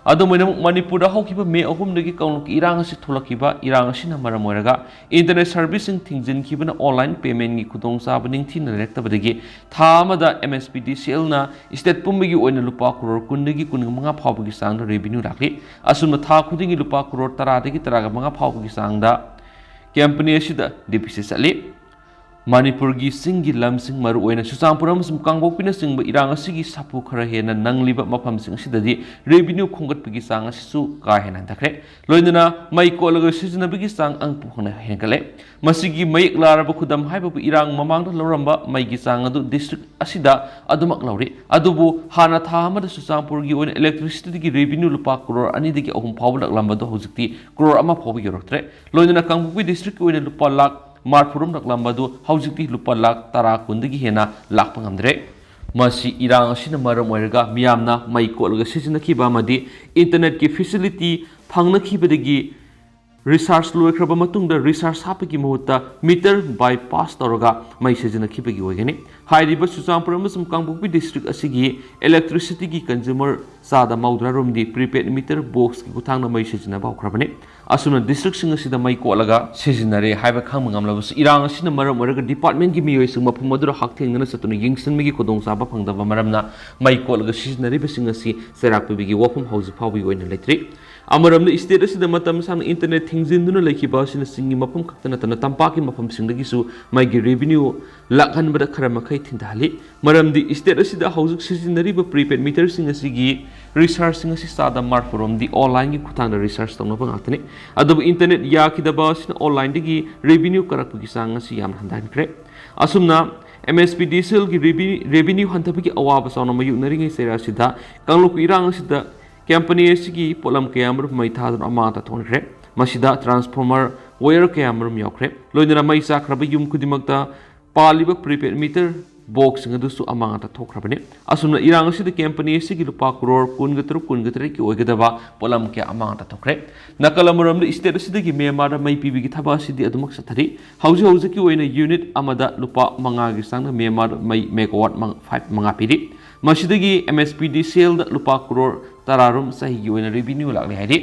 ꯑꯗꯨꯝ ꯑꯣꯏꯅꯃꯛ, ꯃꯅꯤꯄꯨꯔꯗ ꯍꯧꯈꯤꯕ ꯃꯦ ꯑꯍꯨꯝꯗꯒꯤ ꯀꯥꯡꯂꯨꯞꯀꯤ ꯏꯔꯥꯡ ꯑꯁꯤ ꯊꯣꯛꯂꯛꯈꯤꯕ ꯏꯔꯥꯡ ꯑꯁꯤꯅ ꯃꯔꯝ ꯑꯣꯏꯔꯒ internet serviceꯁꯤꯡ ꯊꯤꯡꯖꯤꯟꯈꯤꯕꯅ online paymentꯀꯤ ꯈꯨꯗꯣꯡꯆꯥꯕ ꯅꯤꯡꯊꯤꯅ ꯂꯩꯔꯛꯇꯕꯗꯒꯤ ꯊꯥ ꯑꯃꯗ MSPDCLꯅ state ꯄꯨꯝꯕꯒꯤ ꯑꯣꯏꯅ ꯂꯨꯄꯥ crore ꯀꯨꯟꯗꯒꯤ ꯀꯨꯟꯃꯉꯥ ꯐꯥꯎꯕꯒꯤ ꯆꯥꯡꯗ revenue ꯂꯥꯛꯂꯤ꯫ ꯑꯁꯨꯝꯅ ꯊꯥ ꯈꯨꯗꯤꯡꯒꯤ ꯂꯨꯄꯥ crore ꯇꯔꯥꯗꯒꯤ ꯇꯔꯥꯒ ꯃꯉꯥ ꯐꯥꯎꯕꯒꯤ ꯆꯥꯡꯗ company ꯑꯁꯤꯗ deficit ꯆꯠꯂꯤ꯫ ꯃꯅꯤꯄꯨꯔꯒꯤ ꯆꯤꯡꯒꯤ ꯂꯝꯁꯤꯡ, ꯃꯔꯨꯑꯣꯏꯅ ꯆꯨꯔꯆꯥꯟꯄꯨꯔ ꯑꯃꯁꯨꯡ ꯀꯥꯡꯄꯣꯛꯄꯤꯅꯆꯤꯡꯕ ꯏꯔꯥꯡ ꯑꯁꯤꯒꯤ ꯁꯥꯐꯨ ꯈꯔ ꯍꯦꯟꯅ ꯅꯪꯂꯤꯕ ꯃꯐꯝꯁꯤꯡ ꯑꯁꯤꯗꯗꯤ revenue ꯈꯣꯝꯒꯠꯄꯒꯤ ꯆꯥꯡ ꯑꯁꯤꯁꯨ ꯀꯥ ꯍꯦꯟꯅ ꯍꯟꯊꯈ꯭ꯔꯦ꯫ ꯂꯣꯏꯅꯅ ꯃꯩ ꯀꯣꯠꯂꯒ ꯁꯤꯖꯤꯟꯅꯕꯒꯤ ꯆꯥꯡ ꯑꯃꯨꯛ ꯍꯦꯟꯅ ꯍꯦꯟꯒꯠꯂꯦ꯫ ꯃꯁꯤꯒꯤ ꯃꯌꯦꯛ ꯂꯥꯔꯕ ꯈꯨꯗꯝ ꯍꯥꯏꯕꯕꯨ ꯏꯔꯥꯡ ꯃꯃꯥꯡꯗ ꯂꯧꯔꯝꯕ ꯃꯩꯒꯤ ꯆꯥꯡ ꯑꯗꯨ district ꯑꯁꯤꯗ ꯑꯗꯨꯃꯛ ꯂꯧꯔꯤ꯫ ꯑꯗꯨꯕꯨ ꯍꯥꯟꯅ ꯊꯥ ꯑꯃꯗ ꯆꯨꯔꯆꯥꯟꯄꯨꯔꯒꯤ ꯑꯣꯏꯅ electricityꯒꯤ revenue ꯂꯨꯄꯥ ꯀ꯭ꯔꯣꯔ ꯑꯅꯤꯗꯒꯤ ꯑꯍꯨꯝ ꯐꯥꯎꯕ ꯂꯥꯛꯂꯝꯕꯗꯨ ꯍꯧꯖꯤꯛꯇꯤ ꯀ꯭ꯔꯣꯔ ꯑꯃ ꯐꯥꯎꯕ ꯌꯧꯔꯛꯇ꯭ꯔꯦ꯫ ꯂꯣꯏꯅꯅ ꯀꯥꯡꯄꯣꯛꯄꯤ districtꯀꯤ ꯑꯣꯏꯅ ꯂꯨꯄꯥ ꯂꯥꯈ ꯃꯔꯐꯨꯔꯣꯝ ꯂꯥꯛꯂꯝꯕꯗꯨ ꯍꯧꯖꯤꯛꯇꯤ ꯂꯨꯄꯥ ꯂꯥꯈ ꯇꯔꯥ ꯀꯨꯟꯗꯒꯤ ꯍꯦꯟꯅ ꯂꯥꯛꯄ ꯉꯝꯗ꯭ꯔꯦ꯫ ꯃꯁꯤ ꯏꯔꯥꯡ ꯑꯁꯤꯅ ꯃꯔꯝ ꯑꯣꯏꯔꯒ ꯃꯤꯌꯥꯝꯅ ꯃꯩ ꯀꯣꯠꯂꯒ ꯁꯤꯖꯤꯟꯅꯈꯤꯕ ꯑꯃꯗꯤ internetꯀꯤ facility ꯐꯪꯅꯈꯤꯕꯗꯒꯤ recharge ꯂꯣꯏꯈ꯭ꯔꯕ ꯃꯇꯨꯡꯗ recharge ꯍꯥꯞꯄꯒꯤ ꯃꯍꯨꯠꯇ meter bypass ꯇꯧꯔꯒ ꯃꯩ ꯁꯤꯖꯤꯟꯅꯈꯤꯕꯒꯤ ꯑꯣꯏꯒꯅꯤ꯫ ꯍꯥꯏꯔꯤꯕ ꯆꯨꯔꯆꯥꯟꯄꯨꯔ ꯑꯃꯁꯨꯡ ꯀꯥꯡꯄꯣꯛꯄꯤ district ꯑꯁꯤꯒꯤ electricityꯒꯤ consumer ꯆꯥꯗ ꯃꯧꯗ꯭ꯔꯥ ꯔꯣꯝꯗꯤ prepaid meter boxꯀꯤ ꯈꯨꯠꯊꯥꯡꯗ ꯃꯩ ꯁꯤꯖꯤꯟꯅꯕ ꯍꯧꯈ꯭ꯔꯕꯅꯤ꯫ ꯑꯁꯨꯝꯅ districtꯁꯤꯡ ꯑꯁꯤꯗ ꯃꯩ ꯀꯣꯠꯂꯒ ꯁꯤꯖꯤꯟꯅꯔꯦ ꯍꯥꯏꯕ ꯈꯪꯕ ꯉꯝꯂꯕꯁꯨ, ꯏꯔꯥꯡ ꯑꯁꯤꯅ ꯃꯔꯝ ꯑꯣꯏꯔꯒ departmentꯀꯤ ꯃꯤꯑꯣꯏꯁꯤꯡ ꯃꯐꯝ ꯑꯗꯨꯗ ꯍꯛꯊꯦꯡꯅꯅ ꯆꯠꯇꯨꯅ ꯌꯦꯡꯁꯤꯟꯕꯒꯤ ꯈꯨꯗꯣꯡꯆꯥꯕ ꯐꯪꯗꯕ ꯃꯔꯝꯅ ꯃꯩ ꯀꯣꯠꯂꯒ ꯁꯤꯖꯤꯟꯅꯔꯤꯕꯁꯤꯡ ꯑꯁꯤ ꯆꯩꯔꯥꯛ ꯄꯤꯕꯒꯤ ꯋꯥꯐꯝ ꯍꯧꯖꯤꯛ ꯐꯥꯎꯕꯒꯤ ꯑꯣꯏꯅ ꯂꯩꯇ꯭ꯔꯤ꯫ ꯑꯃꯔꯣꯝꯗ, state ꯑꯁꯤꯗ ꯃꯇꯝ ꯁꯥꯡꯅ internet ꯊꯤꯡꯖꯤꯟꯗꯨꯅ ꯂꯩꯈꯤꯕ ꯑꯁꯤꯅꯆꯤꯡꯕ ꯃꯐꯝ ꯈꯛꯇ ꯅꯠꯇꯅ ꯇꯝꯄꯥꯛꯀꯤ ꯃꯐꯝꯁꯤꯡꯗꯒꯤꯁꯨ ꯃꯩꯒꯤ revenue ꯂꯥꯛꯍꯟꯕꯗ ꯈꯔ ꯃꯈꯩ ꯊꯤꯟꯊꯍꯜꯂꯤ꯫ ꯃꯔꯝꯗꯤ state ꯑꯁꯤꯗ ꯍꯧꯖꯤꯛ ꯁꯤꯖꯤꯟꯅꯔꯤꯕ prepaid meterꯁꯤꯡ ꯑꯁꯤꯒꯤ rechargeꯁꯤꯡ ꯑꯁꯤ ꯆꯥꯗ ꯃꯔꯐꯨꯔꯣꯝꯗꯤ onlineꯒꯤ ꯈꯨꯠꯊꯥꯡꯗ recharge ꯇꯧꯅꯕ ꯉꯥꯛꯇꯅꯤ꯫ ꯑꯗꯨꯕꯨ internet ꯌꯥꯈꯤꯗꯕ ꯑꯁꯤꯅ onlineꯗꯒꯤ revenue ꯀꯥꯔꯛꯄꯒꯤ ꯆꯥꯡ ꯑꯁꯤ ꯌꯥꯝꯅ ꯍꯟꯊꯍꯟꯈ꯭ꯔꯦ꯫ ꯑꯁꯨꯝꯅ MSPDCLꯒꯤ revenue, revenue ꯍꯟꯊꯕꯒꯤ ꯑꯋꯥꯕ ꯆꯥꯎꯅ ꯃꯥꯌꯣꯛꯅꯔꯤꯉꯩ ꯆꯩꯔꯥꯛ ꯑꯁꯤꯗ ꯀꯥꯡꯂꯨꯞꯀꯤ ꯏꯔꯥꯡ ꯑꯁꯤꯗ company ꯑꯁꯤꯒꯤ ꯄꯣꯠꯂꯝ ꯀꯌꯥ ꯑꯃꯔꯣꯝ ꯃꯩ ꯊꯥꯗꯨꯅ ꯑꯃꯥꯡ ꯑꯇꯥ ꯊꯣꯛꯍꯟꯈ꯭ꯔꯦ꯫ ꯃꯁꯤꯗ transformer, wire ꯀꯌꯥ ꯑꯃꯔꯣꯝ ꯌꯥꯎꯈ꯭ꯔꯦ꯫ ꯂꯣꯏꯅꯅ ꯃꯩ ꯆꯥꯛꯈ꯭ꯔꯕ ꯌꯨꯝ ꯈꯨꯗꯤꯡꯃꯛꯇ ꯄꯥꯜꯂꯤꯕ prepaid meter boxꯁꯤꯡ ꯑꯗꯨꯁꯨ ꯑꯃꯥꯡ ꯑꯇꯥ ꯊꯣꯛꯈ꯭ꯔꯕꯅꯤ꯫ ꯑꯁꯨꯝꯅ ꯏꯔꯥꯡ ꯑꯁꯤꯗ company ꯑꯁꯤꯒꯤ ꯂꯨꯄꯥ ꯀ꯭ꯔꯣꯔ ꯀꯨꯟꯒ ꯇꯔꯨꯛ, ꯀꯨꯟꯒ ꯇꯔꯦꯠꯀꯤ ꯑꯣꯏꯒꯗꯕ ꯄꯣꯠꯂꯝ ꯀꯌꯥ ꯑꯃꯥꯡ ꯑꯇꯥ ꯊꯣꯛꯈ꯭ꯔꯦ꯫ ꯅꯥꯀꯜ ꯑꯃꯔꯣꯝꯗ, state ꯑꯁꯤꯗꯒꯤ ꯃ꯭ꯌꯥꯟꯃꯥꯔꯗ ꯃꯩ ꯄꯤꯕꯒꯤ ꯊꯕꯛ ꯑꯁꯤꯗꯤ ꯑꯗꯨꯃꯛ ꯆꯠꯊꯔꯤ꯫ ꯍꯧꯖꯤꯛ ꯍꯧꯖꯤꯛꯀꯤ ꯑꯣꯏꯅ unit ꯑꯃꯗ ꯂꯨꯄꯥ ꯃꯉꯥꯒꯤ ꯆꯥꯡꯗ ꯃ꯭ꯌꯥꯟꯃꯥꯔꯗ ꯃꯩ megawatt ꯃꯉꯥ ꯄꯤꯔꯤ꯫ ꯃꯁꯤꯗꯒꯤ MSPDCLꯗ ꯂꯨꯄꯥ ꯀ꯭ꯔꯣꯔ ꯇꯔꯥꯔꯣꯝ ꯆꯍꯤꯒꯤ ꯑꯣꯏꯅ revenue ꯂꯥꯛꯂꯦ ꯍꯥꯏꯔꯤ꯫